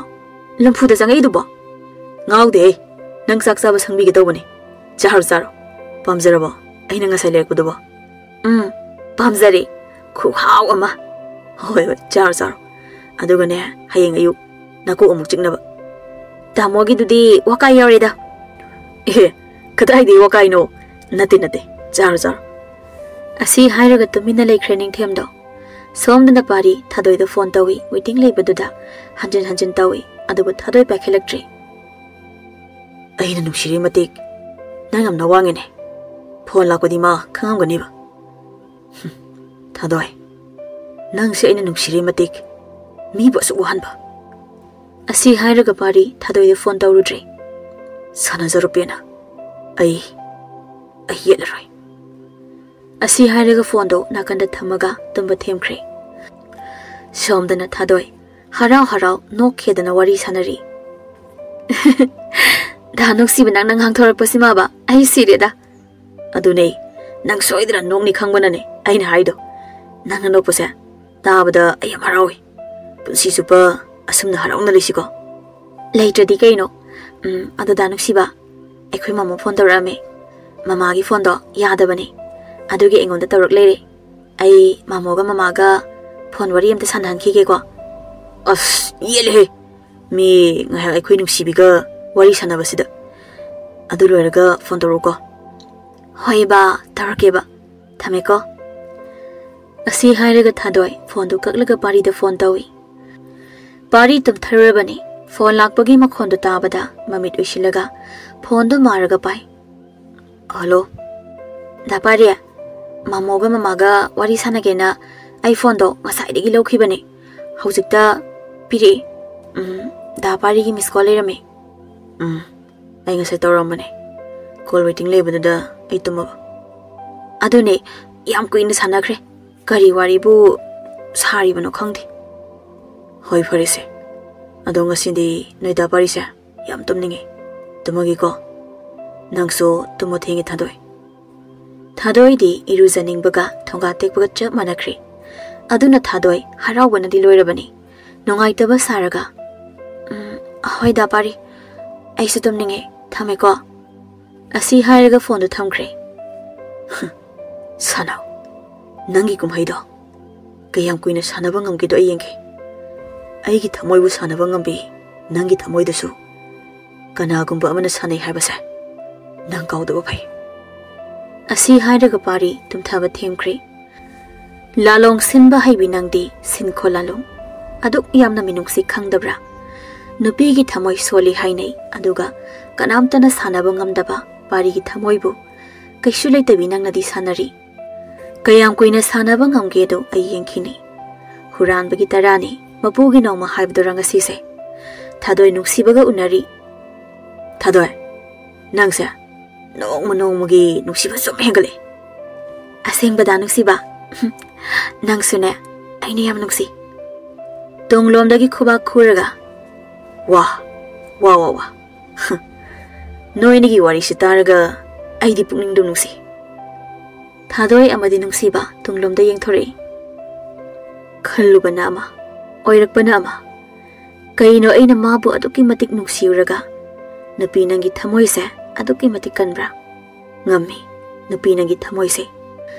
ꯂꯝꯐꯨꯗ ꯆꯪꯉꯛꯏꯗꯨꯕꯣ?" "ꯉꯥꯎꯗꯦꯍꯦ, ꯅꯪ ꯆꯥꯛ ꯆꯥꯕ ꯁꯪꯕꯤꯒꯦ ꯇꯧꯕꯅꯦ꯫ ꯆꯥꯔꯣ ꯆꯥꯔꯣ꯫ ꯄꯥꯝꯖꯔꯕꯣ ꯑꯩꯅ ꯉꯁꯥꯏ ꯂꯩꯔꯛꯄꯗꯨꯕꯣ?" "ꯎꯝ, ꯄꯥꯝꯖꯔꯦ꯫ ꯈꯨꯍꯥꯎ ꯑꯃ꯫ ꯍꯣꯏ ꯍꯣꯏ, ꯆꯥꯔꯣ ꯆꯥꯔꯣ꯫ ꯑꯗꯨꯒꯅꯦ, ꯍꯌꯦꯡ ꯑꯌꯨꯛ ꯅꯀꯣꯛ ꯑꯃꯨꯛ ꯆꯤꯛꯅꯕ꯫ ꯇꯥꯃꯣꯒꯤꯗꯨꯗꯤ ꯋꯥꯀꯥꯏ ꯌꯥꯎꯔꯦꯗ꯫" "ꯑꯦ, ꯀꯗꯥꯏꯗꯒꯤ ꯋꯥꯀꯥꯏꯅꯣ? ꯅꯠꯇꯦ ꯅꯠꯇꯦ, ꯆꯥꯔꯣ ꯆꯥꯔꯣ꯫" ꯑꯁꯤ ꯍꯥꯏꯔꯒ ꯇꯨꯃꯤꯟꯅ ꯂꯩꯈ꯭ꯔꯦ ꯅꯤꯡꯊꯦꯝꯗꯣ꯫ ꯁꯣꯝꯗꯅ ꯄꯥꯔꯤ ꯊꯥꯗꯣꯏꯗ ꯐꯣꯟ ꯇꯧꯏ꯫ ꯋꯦꯇꯤꯡ ꯂꯩꯕꯗꯨꯗ ꯍꯟꯖꯤꯟ ꯍꯟꯖꯤꯟ ꯇꯧꯏ, ꯑꯗꯨꯕꯨ ꯊꯥꯗꯣꯏ ꯄꯥꯏꯈꯠꯂꯛꯇ꯭ꯔꯤ꯫ "ꯑꯩꯅ ꯅꯨꯡꯁꯤꯔꯤ ꯃꯇꯤꯛ ꯅꯪ ꯌꯥꯝꯅ ꯋꯥꯡꯉꯦꯅꯦ꯫ ꯐꯣꯟ ꯂꯥꯛꯄꯗꯤ ꯃꯥ ꯈꯪꯉꯝꯒꯅꯤꯕ꯫" "ꯍꯨꯝ, ꯊꯥꯗꯣꯏ, ꯅꯪꯁꯦ ꯑꯩꯅ ꯅꯨꯡꯁꯤꯔꯤ ꯃꯇꯤꯛ ꯃꯤꯕꯨ ꯑꯁꯨꯛ ꯋꯥꯍꯟꯕ?" ꯑꯁꯤ ꯍꯥꯏꯔꯒ ꯄꯥꯔꯤ ꯊꯥꯗꯣꯏꯗ ꯐꯣꯟ ꯇꯧꯔꯨꯗ꯭ꯔꯦ꯫ "ꯁꯥꯟꯅꯖꯔꯣ ꯄꯦꯟꯅ꯫ ꯑꯩ, ꯑꯩ ꯌꯦꯠꯂꯔꯣꯏ꯫" ꯑꯁꯤ ꯍꯥꯏꯔꯒ ꯐꯣꯟꯗꯣ ꯅꯥꯀꯟꯗ ꯊꯝꯃꯒ ꯇꯨꯝꯕ ꯊꯦꯝꯈ꯭ꯔꯦ꯫ ꯁꯣꯝꯗꯅ ꯊꯥꯗꯣꯏ ꯍꯔꯥꯎ ꯍꯔꯥꯎ ꯅꯣꯛꯈꯦꯗꯅ ꯋꯥꯔꯤ ꯁꯥꯟꯅꯔꯤ꯫ "ꯗꯥ ꯅꯨꯡꯁꯤꯕ, ꯅꯪꯅ ꯉꯥꯡꯊꯣꯔꯛꯄꯁꯤꯃꯕ ꯑꯩ ꯁꯤꯔꯦꯗ꯫" "ꯑꯗꯨꯅꯦ, ꯅꯪ ꯁꯣꯏꯗꯅ ꯅꯣꯛꯅꯤ ꯈꯪꯕꯅꯅꯦ ꯑꯩꯅ ꯍꯥꯏꯗꯣ꯫ ꯅꯪꯅ ꯅꯣꯛꯄꯁꯦ ꯇꯥꯕꯗ ꯑꯩ ꯌꯥꯝ ꯍꯔꯥꯎꯏ꯫ ꯄꯨꯟꯁꯤ ꯆꯨꯞꯄ ꯑꯁꯨꯝꯅ ꯍꯔꯥꯎꯅ ꯂꯩꯁꯤꯀꯣ꯫" "ꯂꯩꯇ꯭ꯔꯗꯤ ꯀꯩꯅꯣ? ꯎꯝ, ꯑꯗꯣ ꯗꯥ ꯅꯨꯡꯁꯤꯕ, ꯑꯩꯈꯣꯏ ꯃꯥꯃꯣ ꯐꯣꯟ ꯇꯧꯔꯛꯑꯝꯃꯦ꯫ ꯃꯃꯥꯒꯤ ꯐꯣꯟꯗꯣ ꯌꯥꯗꯕꯅꯦ, ꯑꯗꯨꯒꯤ ꯑꯩꯉꯣꯟꯗ ꯇꯧꯔꯛ ꯂꯩꯔꯦ꯫ ꯑꯩ ꯃꯥꯃꯣꯒ ꯃꯃꯥꯒ ꯐꯣꯟ ꯋꯥꯔꯤ ꯑꯝꯇ ꯁꯥꯟꯅꯍꯟꯈꯤꯒꯦꯀꯣ꯫" "ꯑꯁ, ꯌꯦꯠꯂꯦꯍꯦ꯫ ꯃꯤ ꯉꯥꯏꯍꯥꯛ ꯑꯩꯈꯣꯏ ꯅꯨꯡꯁꯤꯕꯤꯒ ꯋꯥꯔꯤ ꯁꯥꯟꯅꯕꯁꯤꯗ꯫ ꯑꯗꯨ ꯂꯣꯏꯔꯒ ꯐꯣꯟ ꯇꯧꯔꯛꯎꯀꯣ꯫" "ꯍꯣꯏ ꯕꯥ, ꯇꯧꯔꯛꯀꯦꯕ꯫ ꯊꯝꯃꯦꯀꯣ꯫" ꯑꯁꯤ ꯍꯥꯏꯔꯒ ꯊꯥꯗꯣꯏ ꯐꯣꯟꯗꯨ ꯀꯛꯂꯒ ꯄꯥꯔꯤꯗ ꯐꯣꯟ ꯇꯧꯏ꯫ ꯄꯥꯔꯤ ꯇꯨꯝꯊꯔꯨꯔꯕꯅꯤ꯫ ꯐꯣꯟ ꯂꯥꯛꯄꯒꯤ ꯃꯈꯣꯟꯗꯨ ꯇꯥꯕꯗ ꯃꯃꯤꯠ ꯎꯏꯁꯤꯜꯂꯒ ꯐꯣꯟꯗꯨ ꯃꯥꯔꯒ ꯄꯥꯏ꯫ "ꯍꯜꯂꯣ꯫ ꯗꯥ ꯄꯥꯔꯤ, ꯃꯥꯃꯣꯒ ꯃꯃꯥꯒ ꯋꯥꯔꯤ ꯁꯥꯟꯅꯒꯦꯅ ꯑꯩ ꯐꯣꯟꯗꯣ ꯉꯁꯥꯏꯗꯒꯤ ꯂꯧꯈꯤꯕꯅꯦ꯫ ꯍꯧꯖꯤꯛꯇ ꯄꯤꯔꯛꯑꯦ꯫ ꯎꯝ, ꯗꯥ ꯄꯥꯔꯤꯒꯤ ꯃꯤꯁ ꯀꯣꯜ ꯂꯩꯔꯝꯃꯦ꯫" "ꯎꯝ, ꯑꯩ ꯉꯁꯥꯏ ꯇꯧꯔꯝꯕꯅꯦ꯫ ꯀꯣꯜ ꯋꯦꯇꯤꯡ ꯂꯩꯕꯗꯨꯗ ꯑꯩ ꯇꯨꯝꯃꯕ꯫" "ꯑꯗꯨꯅꯦ, ꯌꯥꯝ ꯀꯨꯏꯅ ꯁꯥꯟꯅꯈ꯭ꯔꯦ꯫ ꯀꯔꯤ ꯋꯥꯔꯤꯕꯨ ꯁꯥꯔꯤꯕꯅꯣ ꯈꯪꯗꯦ꯫" "ꯍꯣꯏ, ꯐꯔꯦꯁꯦ꯫ ꯑꯗꯣ ꯉꯁꯤꯗꯤ ꯅꯣꯏ ꯗꯥ ꯄꯥꯔꯤꯁꯦ ꯌꯥꯝ ꯇꯨꯝꯅꯤꯡꯉꯤ꯫ ꯇꯨꯝꯃꯒꯦꯀꯣ꯫ ꯅꯪꯁꯨ ꯇꯨꯝꯃꯣ, ꯊꯦꯡꯉꯦ ꯊꯥꯗꯣꯏ꯫" ꯊꯥꯗꯣꯏꯗꯤ ꯏꯔꯨꯖꯅꯤꯡꯕꯒ ꯊꯣꯡꯒꯥ ꯇꯦꯛꯄꯒ ꯆꯞ ꯃꯥꯟꯅꯈ꯭ꯔꯦ꯫ ꯑꯗꯨꯅ ꯊꯥꯗꯣꯏ ꯍꯔꯥꯎꯕꯅꯗꯤ ꯂꯣꯏꯔꯕꯅꯤ꯫ ꯅꯨꯡꯉꯥꯏꯇꯕ ꯁꯥꯔꯒ, "ꯎꯝ, ꯍꯣꯏꯗ ꯄꯥꯔꯤ, ꯑꯩꯁꯨ ꯇꯨꯝꯅꯤꯡꯉꯦ, ꯊꯝꯃꯦꯀꯣ?" ꯑꯁꯤ ꯍꯥꯏꯔꯒ ꯐꯣꯟꯗꯨ ꯊꯝꯈ꯭ꯔꯦ꯫ "ꯁꯥꯟꯅꯧ, ꯅꯪꯒꯤ ꯀꯨꯝꯍꯩꯗꯣ ꯀꯌꯥꯝ ꯀꯨꯏꯅ ꯁꯥꯟꯅꯕ ꯉꯝꯒꯦꯗꯣ ꯑꯩ ꯌꯦꯡꯒꯦ꯫ ꯑꯩꯒꯤ ꯊꯃꯣꯏꯕꯨ ꯁꯥꯟꯅꯕ ꯉꯝꯕꯤ ꯅꯪꯒꯤ ꯊꯃꯣꯏꯗꯁꯨ ꯀꯅꯥꯒꯨꯝꯕ ꯑꯃꯅ ꯁꯥꯟꯅꯩ ꯍꯥꯏꯕꯁꯦ ꯅꯪ ꯀꯥꯎꯗꯕ ꯐꯩ꯫" ꯑꯁꯤ ꯍꯥꯏꯔꯒ ꯄꯥꯔꯤ ꯇꯨꯝꯊꯕ ꯊꯦꯝꯈ꯭ꯔꯦ꯫ "ꯂꯥꯂꯣꯡ ꯁꯤꯟꯕ ꯍꯩꯕꯤ ꯅꯪꯗꯤ ꯁꯤꯟꯈꯣ ꯂꯥꯂꯣꯡ꯫ ꯑꯗꯨꯛ ꯌꯥꯝꯅ ꯃꯤꯅꯨꯡꯁꯤ ꯈꯪꯗꯕ꯭ꯔꯥ? ꯅꯨꯄꯤꯒꯤ ꯊꯃꯣꯏ ꯁꯣꯜꯂꯤ ꯍꯥꯏꯅꯩ, ꯑꯗꯨꯒ ꯀꯅꯥꯝꯇꯅ ꯁꯥꯟꯅꯕ ꯉꯝꯗꯕ ꯄꯥꯔꯤꯒꯤ ꯊꯃꯣꯏꯕꯨ ꯀꯩꯁꯨ ꯂꯩꯇꯕꯤ ꯅꯪꯅꯗꯤ ꯁꯥꯟꯅꯔꯤ꯫ ꯀꯌꯥꯝ ꯀꯨꯏꯅ ꯁꯥꯟꯅꯕ ꯉꯝꯒꯦꯗꯣ ꯑꯩ ꯌꯦꯡꯈꯤꯅꯤ꯫" ꯍꯨꯔꯥꯟꯕꯒꯤ ꯇꯔꯥꯅꯤ, ꯃꯄꯨꯒꯤ ꯅꯣꯡꯃ ꯍꯥꯏꯕꯗꯨꯔ ꯉꯁꯤꯁꯦ꯫ ꯊꯥꯗꯣꯏ ꯅꯨꯡꯁꯤꯕꯒ ꯎꯅꯔꯤ꯫ "ꯊꯥꯗꯣꯏ, ꯅꯪꯁꯦ ꯅꯣꯡꯃ ꯅꯣꯡꯃꯒꯤ ꯅꯨꯡꯁꯤꯕ ꯁꯨꯝ ꯍꯦꯟꯒꯠꯂꯛꯑꯦ꯫" "ꯑꯁꯦꯡꯕꯗ ꯅꯨꯡꯁꯤꯕ, ꯅꯪꯁꯨꯅꯦ ꯑꯩꯅ ꯌꯥꯝ ꯅꯨꯡꯁꯤ꯫" ꯇꯨꯡꯂꯣꯝꯗꯒꯤ ꯈꯨꯕꯥꯛ ꯈꯨꯔꯒ, "ꯋꯥ, ꯋꯥ, ꯋꯥ, ꯋꯥ꯫ ꯅꯣꯏꯅꯤꯒꯤ ꯋꯥꯔꯤꯁꯤ ꯇꯥꯔꯒ ꯑꯩꯗꯤ ꯄꯨꯛꯅꯤꯡꯗꯨ ꯅꯨꯡꯁꯤ꯫" ꯊꯥꯗꯣꯏ ꯑꯃꯗꯤ ꯅꯨꯡꯁꯤꯕ ꯇꯨꯡꯂꯣꯝꯗ ꯌꯦꯡꯊꯣꯔꯛꯏ꯫ ꯈꯜꯂꯨꯕꯅ ꯑꯃ, ꯑꯣꯏꯔꯛꯄꯅ ꯑꯃ꯫ ꯀꯩꯅꯣ ꯑꯩꯅ ꯃꯥꯕꯨ ꯑꯗꯨꯛꯀꯤ ꯃꯇꯤꯛ ꯅꯨꯡꯁꯤꯔꯨꯔꯒ? ꯅꯨꯄꯤ ꯅꯪꯒꯤ ꯊꯃꯣꯏꯁꯦ ꯑꯗꯨꯛꯀꯤ ꯃꯇꯤꯛ ꯀꯟꯕ꯭ꯔꯥ? ꯉꯝꯃꯤ ꯅꯨꯄꯤ ꯅꯪꯒꯤ ꯊꯃꯣꯏꯁꯦ꯫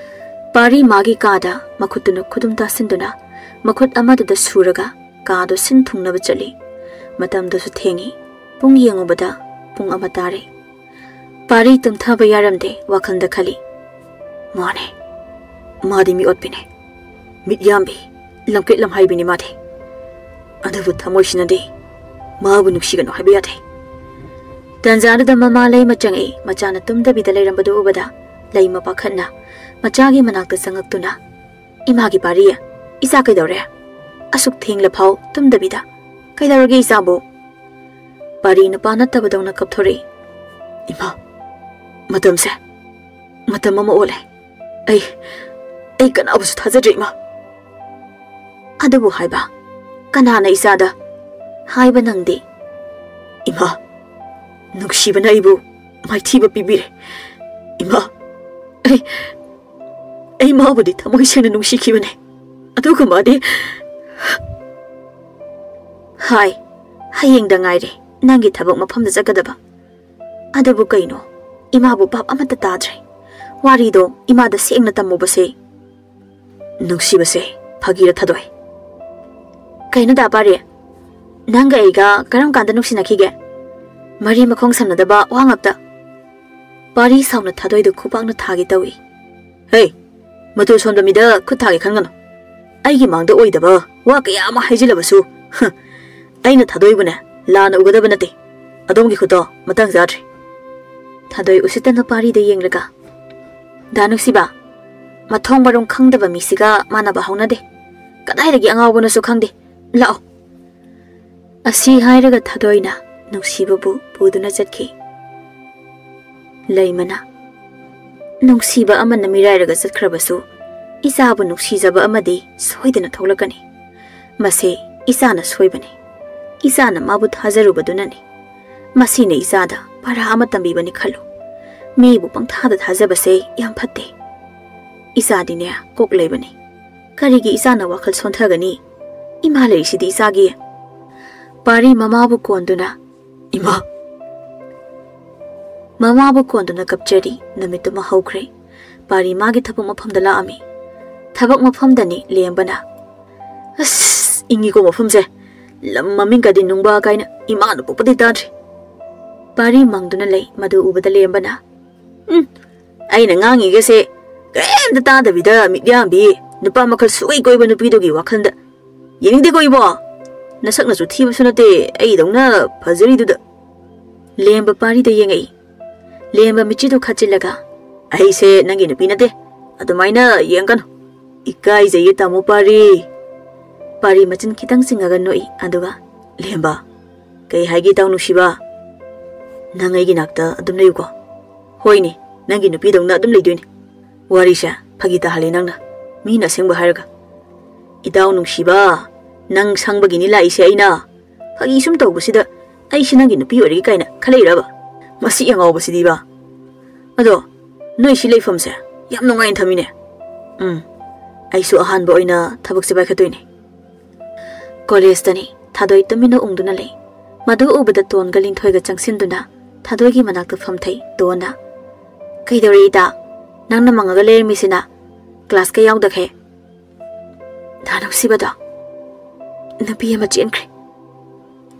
ꯄꯥꯔꯤ ꯃꯥꯒꯤ ꯀꯥꯗ ꯃꯈꯨꯠꯇꯨꯅ ꯈꯨꯗꯨꯝ ꯇꯥꯁꯤꯟꯗꯨꯅ ꯃꯈꯨꯠ ꯑꯃꯗꯨꯗ ꯁꯨꯔꯒ ꯀꯥꯗꯨ ꯁꯤꯟ ꯊꯨꯡꯅꯕ ꯆꯠꯂꯤ꯫ ꯃꯇꯝꯗꯨꯁꯨ ꯊꯦꯡꯉꯤ꯫ ꯄꯨꯡ ꯌꯦꯡꯉꯨꯕꯗ ꯄꯨꯡ ꯑꯃ ꯇꯥꯔꯦ꯫ ꯄꯥꯔꯤ ꯇꯨꯝꯊꯕ ꯌꯥꯔꯝꯗꯦ, ꯋꯥꯈꯜꯗ ꯈꯜꯂꯤ꯫ "ꯃꯥꯅꯦ, ꯃꯥꯗꯤ ꯃꯤ ꯑꯣꯠꯄꯤꯅꯦ, ꯃꯤꯠ ꯌꯥꯝꯕꯤ, ꯂꯝꯀꯦꯠ ꯂꯝꯍꯥꯏꯕꯤꯅꯤ ꯃꯥꯗꯤ꯫ ꯑꯗꯨꯕꯨ ꯊꯃꯣꯏꯁꯤꯅꯗꯤ ꯃꯥꯕꯨ ꯅꯨꯡꯁꯤꯒꯅꯨ ꯍꯥꯏꯕ ꯌꯥꯗꯦ꯫" ꯇꯟꯖꯥꯗꯨꯗ ꯃꯃꯥ ꯂꯩꯃ ꯆꯪꯉꯛꯏ꯫ ꯃꯆꯥꯅ ꯇꯨꯝꯗꯕꯤꯗ ꯂꯩꯔꯝꯕꯗꯨ ꯎꯕꯗ ꯂꯩꯃ ꯄꯥꯈꯠꯅ ꯃꯆꯥꯒꯤ ꯃꯅꯥꯛꯇ ꯆꯪꯉꯛꯇꯨꯅ, "ꯏꯃꯥꯒꯤ ꯄꯥꯔꯤ, ꯏꯆꯥ ꯀꯩꯗꯧꯔꯦ? ꯑꯁꯨꯛ ꯊꯦꯡꯂꯐꯥꯎ ꯇꯨꯝꯗꯕꯤꯗ ꯀꯩꯗꯧꯔꯒꯦ ꯏꯆꯥꯕꯨ?" ꯄꯥꯔꯤ ꯅꯨꯄꯥ ꯅꯠꯇꯕꯗꯧꯅ ꯀꯞꯊꯣꯔꯛꯏ꯫ "ꯏꯃꯥ, ꯃꯇꯝꯁꯦ ꯃꯇꯝ ꯑꯃ ꯑꯣꯜꯂꯦ꯫ ꯑꯩ, ꯑꯩ ꯀꯅꯥꯕꯨꯁꯨ ꯊꯥꯖꯗ꯭ꯔꯦ ꯏꯃꯥ꯫" "ꯑꯗꯨꯕꯨ ꯍꯥꯏꯕ ꯀꯅꯥꯅ ꯏꯆꯥꯗ ꯍꯥꯏꯕ ꯅꯪꯗꯦ?" "ꯏꯃꯥ, ꯅꯨꯡꯁꯤꯕꯅ ꯑꯩꯕꯨ ꯃꯥꯏꯊꯤꯕ ꯄꯤꯕꯤꯔꯦ꯫ ꯏꯃꯥ, ꯑꯩ ꯑꯩ ꯃꯥꯕꯨꯗꯤ ꯊꯃꯣꯏ ꯁꯦꯡꯅ ꯅꯨꯡꯁꯤꯈꯤꯕꯅꯦ, ꯑꯗꯨꯒ ꯃꯥꯗꯤ꯫ ꯍꯥꯏ, ꯍꯌꯦꯡꯗ ꯉꯥꯏꯔꯦ ꯅꯪꯒꯤ ꯊꯕꯛ ꯃꯐꯝꯗ ꯆꯠꯀꯗꯕ꯫ ꯑꯗꯨꯕꯨ ꯀꯩꯅꯣ, ꯏꯃꯥꯕꯨ ꯚꯥꯞ ꯑꯃꯠꯇ ꯇꯥꯗ꯭ꯔꯦ꯫ ꯋꯥꯔꯤꯗꯣ ꯏꯃꯥꯗ ꯁꯦꯡꯅ ꯇꯝꯃꯨꯕꯁꯦ꯫ ꯅꯨꯡꯁꯤꯕꯁꯦ ꯐꯥꯒꯤꯔ ꯊꯥꯗꯣꯏ? ꯀꯩꯅꯣ ꯗꯥ ꯄꯥꯔꯤ, ꯅꯪꯒ ꯑꯩꯒ ꯀꯔꯝ ꯀꯥꯟꯗ ꯅꯨꯡꯁꯤꯅꯈꯤꯒꯦ? ꯃꯔꯤ ꯃꯈꯣꯡ ꯁꯝꯅꯗꯕ ꯋꯥ ꯉꯥꯛꯇ꯫ ꯄꯥꯔꯤ ꯁꯥꯎꯅ ꯊꯥꯗꯣꯏꯗꯨ ꯈꯨꯄꯥꯛꯅ ꯊꯥꯒꯦ ꯇꯧꯏ꯫ ꯍꯦ, ꯃꯇꯨ ꯁꯣꯟꯕ ꯃꯤꯗ ꯈꯨꯠ ꯊꯥꯒꯦ ꯈꯟꯒꯅꯨ꯫ ꯑꯩꯒꯤ ꯃꯥꯡꯗ ꯑꯣꯏꯗꯕ ꯋꯥ ꯀꯌꯥ ꯑꯃ ꯍꯥꯏꯖꯤꯜꯂꯕꯁꯨ, ꯍ, ꯑꯩꯅ ꯊꯥꯗꯣꯏꯕꯨꯅꯦ ꯂꯥꯟꯅ ꯎꯒꯗꯕ ꯅꯠꯇꯦ꯫ ꯑꯗꯣꯝꯒꯤ ꯈꯨꯠꯇꯣ ꯃꯇꯥꯡ ꯆꯥꯗ꯭ꯔꯦ꯫ ꯊꯥꯗꯣꯏ ꯎꯁꯤꯠꯇꯅ ꯄꯥꯔꯤꯗ ꯌꯦꯡꯂꯒ, ꯗꯥ ꯅꯨꯡꯁꯤꯕ, ꯃꯊꯣꯡ ꯃꯔꯝ ꯈꯪꯗꯕ ꯃꯤꯁꯤꯒ ꯃꯥꯟꯅꯕ ꯍꯧꯅꯗꯦ꯫ ꯀꯗꯥꯏꯗꯒꯤ ꯑꯉꯥꯎꯕꯅꯣꯁꯨ ꯈꯪꯗꯦ꯫ ꯂꯥꯛꯑꯣ꯫ ꯑꯁꯤ ꯍꯥꯏꯔꯒ ꯊꯥꯗꯣꯏꯅ ꯅꯨꯡꯁꯤꯕꯕꯨ ꯄꯨꯗꯨꯅ ꯆꯠꯈꯤ꯫ ꯂꯩꯃꯅ, ꯅꯨꯡꯁꯤꯕ ꯑꯃꯅ ꯃꯤꯔꯥꯏꯔꯒ ꯆꯠꯈ꯭ꯔꯕꯁꯨ, ꯏꯆꯥꯕꯨ ꯅꯨꯡꯁꯤꯖꯕ ꯑꯃꯗꯤ ꯁꯣꯏꯗꯅ ꯊꯣꯛꯂꯛꯀꯅꯤ꯫ ꯃꯁꯤ ꯏꯆꯥꯅ ꯁꯣꯏꯕꯅꯤ꯫ ꯏꯆꯥꯅ ꯃꯥꯕꯨ ꯊꯥꯖꯔꯨꯕꯗꯨꯅꯅꯤ꯫ ꯃꯁꯤꯅ ꯏꯆꯥꯗ ꯄꯔꯥ ꯑꯃ ꯇꯝꯕꯤꯕꯅꯤ ꯈꯜꯂꯨ꯫ ꯃꯤꯕꯨ ꯄꯪꯊꯥꯗ ꯊꯥꯖꯕꯁꯦ ꯌꯥꯝ ꯐꯠꯇꯦ꯫ ꯏꯆꯥꯗꯤꯅꯦ ꯀꯣꯛ ꯂꯩꯕꯅꯤ꯫ ꯀꯔꯤꯒꯤ ꯏꯆꯥꯅ ꯋꯥꯈꯜ ꯁꯣꯟꯊꯒꯅꯤ? ꯏꯃꯥ ꯂꯩꯔꯤꯁꯤꯗꯤ ꯏꯆꯥꯒꯤ꯫ ꯄꯥꯔꯤ ꯃꯃꯥꯕꯨ ꯀꯣꯟꯗꯨꯅ, ꯏꯃꯥ! ꯃꯃꯥꯕꯨ ꯀꯣꯟꯗꯨꯅ ꯀꯞꯆꯔꯤ꯫ ꯅꯨꯃꯤꯠꯇꯨꯃ ꯍꯧꯈ꯭ꯔꯦ꯫ ꯄꯥꯔꯤ ꯃꯥꯒꯤ ꯊꯕꯛ ꯃꯐꯝꯗ ꯂꯥꯛꯑꯝꯃꯤ꯫ ꯊꯕꯛ ꯃꯐꯝꯗꯅꯤ ꯂꯦꯝꯕꯅ꯫ ꯑꯁ, ꯏꯪꯉꯤꯀꯣ ꯃꯐꯝꯁꯦ꯫ ꯂꯝ ꯃꯃꯤꯡꯒꯗꯤ ꯅꯨꯡꯕ ꯀꯥꯏꯅ ꯏꯃꯥꯅ ꯄꯣꯛꯄꯗꯤ ꯇꯥꯗ꯭ꯔꯤ꯫ ꯄꯥꯔꯤ ꯃꯪꯗꯨꯅ ꯂꯩ꯫ ꯃꯗꯨ ꯎꯕꯗ ꯂꯦꯝꯕꯅ, ꯎꯝ, ꯑꯩꯅ ꯉꯥꯡꯉꯤꯒꯁꯦ ꯀꯔꯤꯝꯇ ꯇꯥꯗꯕꯤꯗ ꯃꯤꯠꯌꯥꯝꯕꯤ, ꯅꯨꯄꯥ ꯃꯈꯜ ꯁꯨꯛꯀꯣꯏ ꯀꯣꯏꯕ ꯅꯨꯄꯤꯗꯨꯒꯤ ꯋꯥꯈꯜꯗ ꯌꯦꯡꯅꯤꯡꯗꯦꯀꯣ ꯏꯕꯣ꯫ ꯅꯁꯛꯅꯁꯨ ꯊꯤꯕꯁꯨ ꯅꯠꯇꯦ, ꯑꯩꯗꯧꯅ ꯐꯖꯔꯤꯗꯨꯗ꯫ ꯂꯦꯝꯕ ꯄꯥꯔꯤꯗ ꯌꯦꯡꯉꯛꯏ꯫ ꯂꯦꯝꯕ ꯃꯤꯠꯆꯤꯗꯨ ꯈꯠꯆꯤꯜꯂꯒ, ꯑꯩꯁꯦ ꯅꯪꯒꯤ ꯅꯨꯄꯤ ꯅꯠꯇꯦ, ꯑꯗꯨꯃꯥꯏꯅ ꯌꯦꯡꯀꯅꯨ꯫ ꯏꯀꯥꯏꯖꯩꯌꯦ ꯇꯥꯃꯣ ꯄꯥꯔꯤ꯫ ꯄꯥꯔꯤ ꯃꯆꯤꯟ ꯈꯤꯇꯪ ꯆꯤꯡꯉꯒ ꯅꯣꯛꯏ꯫ ꯑꯗꯨꯒ, ꯂꯦꯝꯕ, ꯀꯩ ꯍꯥꯏꯒꯦ ꯏꯇꯥꯎ ꯅꯨꯡꯁꯤꯕ? ꯅꯪ ꯑꯩꯒꯤ ꯅꯥꯛꯇ ꯑꯗꯨꯝ ꯂꯩꯌꯨꯀꯣ꯫ ꯍꯣꯏꯅꯦ, ꯅꯪꯒꯤ ꯅꯨꯄꯤꯗꯧꯅ ꯑꯗꯨꯝ ꯂꯩꯗꯣꯏꯅꯦ꯫ ꯋꯥꯔꯤꯁꯦ ꯐꯥꯒꯤ ꯇꯥꯍꯜꯂꯦ ꯅꯪꯅ, ꯃꯤꯅ ꯑꯁꯦꯡꯕ ꯍꯥꯏꯔꯒ꯫ ꯏꯇꯥꯎ ꯅꯨꯡꯁꯤꯕ, ꯅꯪ ꯁꯪꯕꯒꯤꯅꯤ ꯂꯥꯛꯏꯁꯦ ꯑꯩꯅ꯫ ꯐꯥꯒꯤ ꯁꯨꯝ ꯇꯧꯕꯁꯤꯗ ꯑꯩꯁꯤ ꯅꯪꯒꯤ ꯅꯨꯄꯤ ꯑꯣꯏꯔꯒꯦ ꯀꯥꯏꯅ ꯈꯜꯂꯛꯏꯔꯕ? ꯃꯁꯤ ꯑꯉꯥꯎꯕꯁꯤꯗꯤꯕ꯫ ꯑꯗꯣ, ꯅꯣꯏ ꯁꯤ ꯂꯩꯐꯝꯁꯦ ꯌꯥꯝ ꯅꯨꯡꯉꯥꯏꯅ ꯊꯝꯃꯤꯅꯦ꯫ ꯎꯝ, ꯑꯩꯁꯨ ꯑꯍꯥꯟꯕ ꯑꯣꯏꯅ ꯊꯕꯛꯁꯦ ꯄꯥꯏꯈꯠꯇꯣꯏꯅꯦ꯫ ꯀꯣꯂꯦꯖꯇꯅꯤ ꯊꯥꯗꯣꯏ ꯇꯨꯃꯤꯟꯅ ꯎꯪꯗꯨꯅ ꯂꯩ꯫ ꯃꯗꯨ ꯎꯕꯗ ꯇꯣꯟꯒ ꯂꯤꯟꯊꯣꯏꯒ ꯆꯪꯁꯤꯟꯗꯨꯅ ꯊꯥꯗꯣꯏꯒꯤ ꯃꯅꯥꯛꯇ ꯐꯝꯊꯩ꯫ ꯇꯣꯟꯅ, "ꯀꯩꯗꯧꯔꯤ ꯏꯇꯥ? ꯅꯪꯅ ꯃꯪꯉꯒ ꯂꯩꯔꯝꯃꯤꯁꯤꯅ? ꯀ꯭ꯂꯥꯁꯀ ꯌꯥꯎꯗꯈꯩ?" "ꯗꯥ ꯅꯨꯡꯁꯤꯕꯗꯣ ꯅꯨꯄꯤ ꯑꯃ ꯆꯦꯟꯈ꯭ꯔꯦ꯫"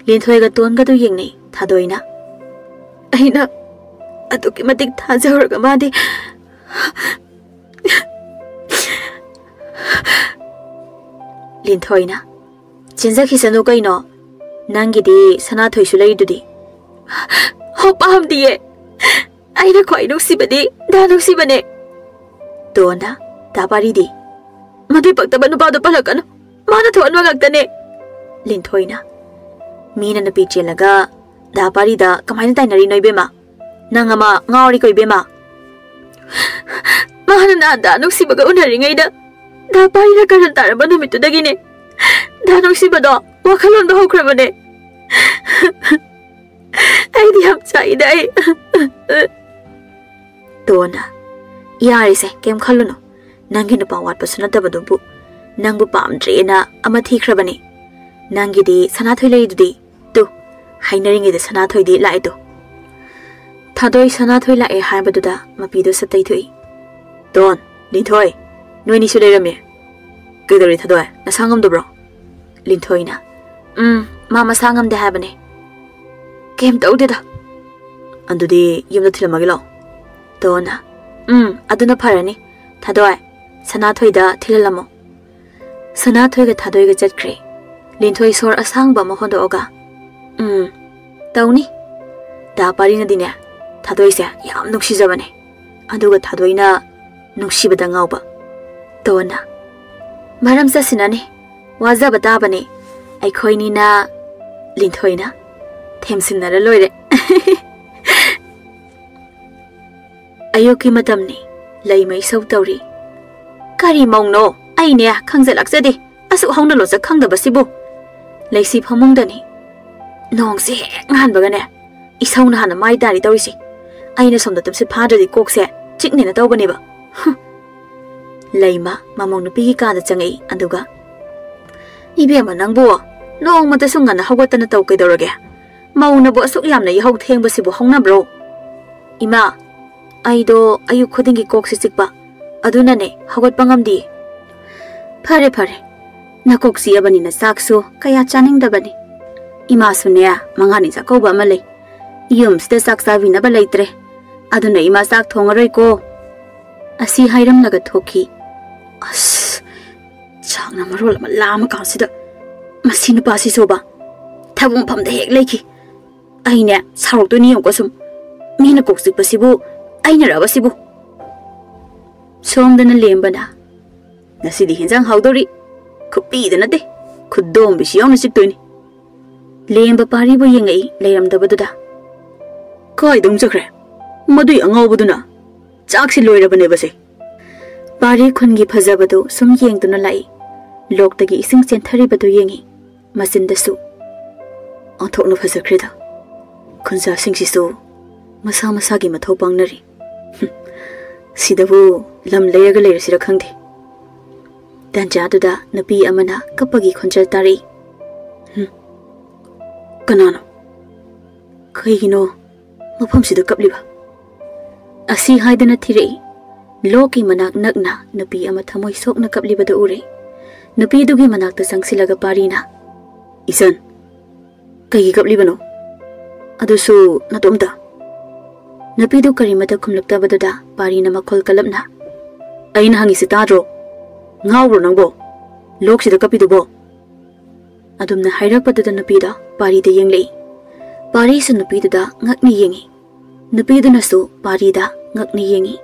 ꯂꯤꯟꯊꯣꯏꯒ ꯇꯣꯟꯒꯗꯨ ꯌꯦꯡꯅꯩ꯫ ꯊꯥꯗꯣꯏꯅ, "ꯑꯩꯅ ꯑꯗꯨꯛꯀꯤ ꯃꯇꯤꯛ ꯊꯥꯖꯔꯨꯔꯒ ꯃꯥꯗꯤ꯫" ꯂꯤꯟꯊꯣꯏꯅ, "ꯆꯦꯟꯖꯈꯤꯁꯅꯨ ꯀꯩꯅꯣ, ꯅꯪꯒꯤꯗꯤ ꯁꯅꯥꯊꯣꯏꯁꯨ ꯂꯩꯗꯨꯗꯤ꯫" "ꯍꯣ, ꯄꯥꯝꯗꯤꯌꯦ꯫ ꯑꯩꯅ ꯈ꯭ꯋꯥꯏ ꯅꯨꯡꯁꯤꯕꯗꯤ ꯗꯥ ꯅꯨꯡꯁꯤꯕꯅꯦ꯫" ꯇꯣꯟꯅ, "ꯗꯥ ꯄꯥꯔꯤꯗꯤ?" "ꯃꯗꯨꯏ ꯄꯛꯇꯕ ꯅꯨꯄꯥꯗꯣ ꯄꯜꯂꯛꯀꯅꯨ, ꯃꯥꯅ ꯊꯣꯛꯍꯟꯕ ꯉꯥꯛꯇꯅꯦ꯫" ꯂꯤꯟꯊꯣꯏꯅ, "ꯃꯤꯅ ꯅꯨꯄꯤ ꯆꯦꯜꯂꯒ ꯗꯥ ꯄꯥꯔꯤꯗ ꯀꯃꯥꯏꯅ ꯇꯥꯏꯅꯔꯤꯅꯣ ꯏꯕꯦꯝꯃ? ꯅꯪ ꯑꯃ ꯉꯥꯎꯔꯤꯀꯣ ꯏꯕꯦꯝꯃ꯫ ꯃꯥꯅ ꯅꯍꯥꯟ ꯗꯥ ꯅꯨꯡꯁꯤꯕꯒ ꯎꯅꯔꯤꯉꯩꯗ ꯗꯥ ꯄꯥꯔꯤꯅ ꯀꯔꯟ ꯇꯥꯔꯝꯕ ꯅꯨꯃꯤꯠꯇꯨꯗꯒꯤꯅꯦ ꯗꯥ ꯅꯨꯡꯁꯤꯕꯗꯣ ꯋꯥꯈꯜꯂꯣꯟꯗꯣ ꯍꯧꯈ꯭ꯔꯕꯅꯦ꯫" "ꯑꯩꯗꯤ ꯌꯥꯝ ꯆꯥꯛꯏꯗ ꯑꯩ꯫" ꯇꯣꯟꯅ, "ꯌꯥꯔꯦꯁꯦ, ꯀꯩꯝ ꯈꯜꯂꯨꯅꯨ꯫ ꯅꯪꯒꯤ ꯅꯨꯄꯥ ꯋꯥꯠꯄꯁꯨ ꯅꯠꯇꯕꯗꯨꯕꯨ꯫ ꯅꯪꯕꯨ ꯄꯥꯝꯗ꯭ꯔꯦꯅ ꯑꯃ ꯊꯤꯈ꯭ꯔꯕꯅꯦ꯫ ꯅꯪꯒꯤꯗꯤ ꯁꯅꯥꯊꯣꯏ ꯂꯩꯔꯤꯗꯨꯗꯤ꯫ ꯇꯨ, ꯍꯥꯏꯅꯔꯤꯉꯩꯗ ꯁꯅꯥꯊꯣꯏꯗꯤ ꯂꯥꯛꯑꯦ ꯇꯨ꯫" ꯊꯥꯗꯣꯏ ꯁꯅꯥꯊꯣꯏ ꯂꯥꯛꯑꯦ ꯍꯥꯏꯕꯗꯨꯗ ꯃꯄꯤꯗꯨ ꯁꯠ ꯇꯩꯊꯣꯛꯏ꯫ "ꯇꯣꯟ, ꯂꯤꯟꯊꯣꯏ, ꯅꯣꯏꯅꯤꯁꯨ ꯂꯩꯔꯝꯃꯦ꯫ ꯀꯩꯗꯧꯔꯦ ꯊꯥꯗꯣꯏ, ꯅꯁꯥ ꯉꯝꯗꯕ꯭ꯔꯣ?" ꯂꯤꯟꯊꯣꯏꯅ, "ꯎꯝ, ꯃꯥ ꯃꯁꯥ ꯉꯝꯗꯦ ꯍꯥꯏꯕꯅꯦ꯫" "ꯀꯩꯝ ꯇꯧꯗꯦꯗ꯫" "ꯑꯗꯨꯗꯤ ꯌꯨꯝꯗ ꯊꯤꯜꯂꯝꯃꯒꯦ ꯂꯥꯛꯑꯣ꯫" ꯇꯣꯟꯅ, "ꯎꯝ, ꯑꯗꯨꯅ ꯐꯔꯅꯤ꯫ ꯊꯥꯗꯣꯏ, ꯁꯅꯥꯊꯣꯏꯗ ꯊꯤꯜꯍꯜꯂꯝꯃꯣ꯫" ꯁꯅꯥꯊꯣꯏꯒ ꯊꯥꯗꯣꯏꯒ ꯆꯠꯈ꯭ꯔꯦ꯫ ꯂꯤꯟꯊꯣꯏ ꯁꯣꯔ ꯑꯁꯥꯡꯕ ꯑꯃ ꯍꯣꯟꯗꯣꯛꯑꯒ, "ꯎꯝ, ꯇꯧꯅꯤ꯫ ꯗꯥ ꯄꯥꯔꯤꯅꯗꯤꯅꯦ, ꯊꯥꯗꯣꯏꯁꯦ ꯌꯥꯝ ꯅꯨꯡꯁꯤꯖꯕꯅꯦ꯫ ꯑꯗꯨꯒ ꯊꯥꯗꯣꯏꯅ ꯅꯨꯡꯁꯤꯕꯗ ꯉꯥꯎꯕ꯫" ꯇꯣꯟꯅ, "ꯃꯔꯝ ꯆꯠꯁꯤꯅꯅꯦ, ꯋꯥꯖꯕ ꯇꯥꯕꯅꯦ ꯑꯩꯈꯣꯏꯅꯤꯅ꯫" ꯂꯤꯟꯊꯣꯏꯅ, "ꯊꯦꯝꯁꯤꯟꯅꯔ ꯂꯣꯏꯔꯦ꯫" ꯑꯌꯨꯛꯀꯤ ꯃꯇꯝꯅꯤ꯫ ꯂꯩꯃꯩ ꯁꯧ ꯇꯧꯔꯤ꯫ "ꯀꯔꯤ ꯃꯧꯅꯣ? ꯑꯩꯅꯦ ꯈꯪꯖ ꯂꯥꯛꯆꯗꯦ꯫ ꯑꯁꯨꯛ ꯍꯧꯅ ꯂꯣꯠꯆ ꯈꯪꯗꯕꯁꯤꯕꯨ꯫" ꯂꯩꯁꯤ ꯐꯃꯨꯡꯗꯅꯤ꯫ "ꯅꯣꯡꯁꯦ ꯍꯦꯛ ꯉꯥꯟꯕꯒꯅꯦ, ꯏꯁꯧꯅ ꯍꯥꯟꯅ ꯃꯥꯏ ꯇꯥꯔꯤ ꯇꯧꯔꯤꯁꯦ꯫ ꯑꯩꯅ ꯁꯣꯝꯗ ꯇꯨꯝꯁꯤꯠ ꯐꯥꯗ꯭ꯔꯗꯤ ꯀꯣꯛꯁꯦ ꯆꯤꯛꯅꯦꯅ ꯇꯧꯕꯅꯦꯕ꯫ ꯍꯨꯝ꯫ ꯂꯩꯃ ꯃꯃꯧ ꯅꯨꯄꯤꯒꯤ ꯀꯥꯗ ꯆꯪꯉꯛꯏ, ꯑꯗꯨꯒ, "ꯏꯕꯦꯝꯃ, ꯅꯪꯕꯨ ꯅꯣꯡꯃꯇꯁꯨ ꯉꯟꯅ ꯍꯧꯒꯠꯇꯅ ꯇꯧ ꯀꯩꯗꯧꯔꯒꯦ? ꯃꯧꯅꯕꯨ ꯑꯁꯨꯛ ꯌꯥꯝꯅ ꯌꯥꯍꯧ ꯊꯦꯡꯕꯁꯤꯕꯨ ꯍꯧꯅꯕ꯭ꯔꯣ?" "ꯏꯃꯥ, ꯑꯩꯗꯣ ꯑꯌꯨꯛ ꯈꯨꯗꯤꯡꯒꯤ ꯀꯣꯛꯁꯤ ꯆꯤꯛꯄ, ꯑꯗꯨꯅꯅꯦ ꯍꯧꯒꯠꯄ ꯉꯝꯗꯤꯌꯦ꯫" "ꯐꯔꯦ, ꯐꯔꯦ, ꯅꯀꯣꯛ ꯆꯤꯛꯑꯕꯅꯤꯅ ꯆꯥꯛꯁꯨ ꯀꯌꯥ ꯆꯥꯅꯤꯡꯗꯕꯅꯤ꯫ ꯏꯃꯥꯁꯨꯅꯦ, ꯃꯉꯥꯅꯤ ꯆꯥꯛꯀꯧꯕ ꯑꯃ ꯂꯩ꯫ ꯌꯨꯝꯁꯤꯗ ꯆꯥꯛ ꯆꯥꯕꯤꯅꯕ ꯂꯩꯇ꯭ꯔꯦ꯫ ꯑꯗꯨꯅ ꯏꯃꯥ ꯆꯥꯛ ꯊꯣꯡꯉꯔꯣꯏꯀꯣ꯫" ꯑꯁꯤ ꯍꯥꯏꯔꯝꯂꯒ ꯊꯣꯛꯈꯤ꯫ ꯑꯁ, ꯆꯥꯛꯅ ꯃꯔꯣꯜ ꯑꯃ ꯂꯥꯝꯃ ꯀꯥꯟꯁꯤꯗ, ꯃꯁꯤ ꯅꯨꯄꯥꯁꯤꯁꯨꯕ ꯊꯕꯛ ꯃꯐꯝꯗ ꯍꯦꯛ ꯂꯩꯈꯤ꯫ ꯑꯩꯅꯦ, ꯁꯥꯎꯔꯛꯇꯣꯏꯅꯤ ꯌꯦꯡꯉꯨꯀꯣ ꯁꯨꯝ꯫ ꯃꯤꯅ ꯀꯣꯛ ꯆꯤꯛꯄꯁꯤꯕꯨ ꯑꯩꯅꯔꯕ ꯁꯤꯕꯨ? ꯁꯣꯝꯗꯅ ꯂꯦꯝꯕꯅ, "ꯉꯁꯤꯗꯤ ꯍꯦꯟꯖꯥꯡ ꯍꯥꯎꯗꯧꯔꯤ꯫ ꯈꯨꯄꯤꯗ ꯅꯠꯇꯦ, ꯈꯨꯗꯣꯝꯕꯤꯁꯨ ꯌꯥꯎꯅ ꯆꯤꯛꯇꯣꯏꯅꯤ꯫" ꯂꯦꯝꯕ ꯄꯥꯔꯤꯕꯨ ꯌꯦꯡꯉꯛꯏ ꯂꯩꯔꯝꯗꯕꯗꯨꯗ꯫ "ꯀꯥꯏꯗ ꯑꯃꯨꯛ ꯆꯠꯈ꯭ꯔꯦ ꯃꯗꯨꯏ ꯑꯉꯥꯎꯕꯗꯨꯅ? ꯆꯥꯛꯁꯤ ꯂꯣꯏꯔꯕꯅꯦꯕꯁꯦ꯫" ꯄꯥꯔꯤ ꯈꯨꯟꯒꯤ ꯐꯖꯕꯗꯨ ꯁꯨꯝ ꯌꯦꯡꯗꯨꯅ ꯂꯥꯛꯏ꯫ ꯂꯣꯛꯇꯒꯤ ꯏꯁꯤꯡ ꯆꯦꯟꯊꯔꯤꯕꯗꯨ ꯌꯦꯡꯉꯤ꯫ ꯃꯆꯤꯟꯗꯁꯨ, "ꯑꯣꯟꯊꯣꯛꯅ ꯐꯖꯈ꯭ꯔꯦꯗ꯫ ꯈꯨꯟꯖꯥꯁꯤꯡꯁꯤꯁꯨ ꯃꯁꯥ ꯃꯁꯥꯒꯤ ꯃꯊꯧ ꯄꯥꯡꯅꯔꯤ꯫ ꯍꯨꯝ, ꯁꯤꯗꯕꯨ ꯂꯝ ꯂꯩꯔꯒ ꯂꯩꯔꯁꯤꯔ ꯈꯪꯗꯦ꯫" ꯇꯟꯖꯥꯗꯨꯗ ꯅꯨꯄꯤ ꯑꯃꯅ ꯀꯞꯄꯒꯤ ꯈꯣꯟꯖꯦꯜ ꯇꯥꯔꯛꯏ꯫ "ꯍꯨꯝ, ꯀꯅꯥꯅꯣ? ꯀꯩꯒꯤꯅꯣ ꯃꯐꯝꯁꯤꯗ ꯀꯞꯂꯤꯕ?" ꯑꯁꯤ ꯍꯥꯏꯗꯅ ꯊꯤꯔꯛꯏ꯫ ꯂꯣꯛꯀꯤ ꯃꯅꯥꯛ ꯅꯛꯅ ꯅꯨꯄꯤ ꯑꯃ ꯊꯃꯣꯏ ꯁꯣꯛꯅ ꯀꯞꯂꯤꯕꯗꯨ ꯎꯔꯦ꯫ ꯅꯨꯄꯤꯗꯨꯒꯤ ꯃꯅꯥꯛꯇ ꯆꯪꯁꯤꯜꯂꯒ ꯄꯥꯔꯤꯅ, "ꯏꯆꯟ, ꯀꯩꯒꯤ ꯀꯞꯂꯤꯕꯅꯣ? ꯑꯗꯨꯁꯨ ꯅꯇꯣꯝꯇ?" ꯅꯨꯄꯤꯗꯨ ꯀꯔꯤꯃꯠꯇ ꯈꯨꯝꯂꯛꯇꯕꯗꯨꯗ ꯄꯥꯔꯤꯅ ꯃꯈꯣꯜ ꯀꯜꯂꯞꯅ, "ꯑꯩꯅ ꯍꯪꯉꯤꯁꯤ ꯇꯥꯗ꯭ꯔꯣ? ꯉꯥꯎꯕ꯭ꯔꯣ ꯅꯪꯕꯣ? ꯂꯣꯛꯁꯤꯗ ꯀꯞꯄꯤꯗꯨꯕꯣ?" ꯑꯗꯨꯝꯅ ꯍꯥꯏꯔꯛꯄꯗꯨꯗ ꯅꯨꯄꯤꯗꯣ ꯄꯥꯔꯤꯗ ꯌꯦꯡꯂꯛꯏ꯫ ꯄꯥꯔꯤꯁꯨ ꯅꯨꯄꯤꯗꯨꯗ ꯉꯛꯅ ꯌꯦꯡꯉꯤ꯫ ꯅꯨꯄꯤꯗꯨꯅꯁꯨ ꯄꯥꯔꯤꯗ ꯉꯛꯅ ꯌꯦꯡꯉꯤ꯫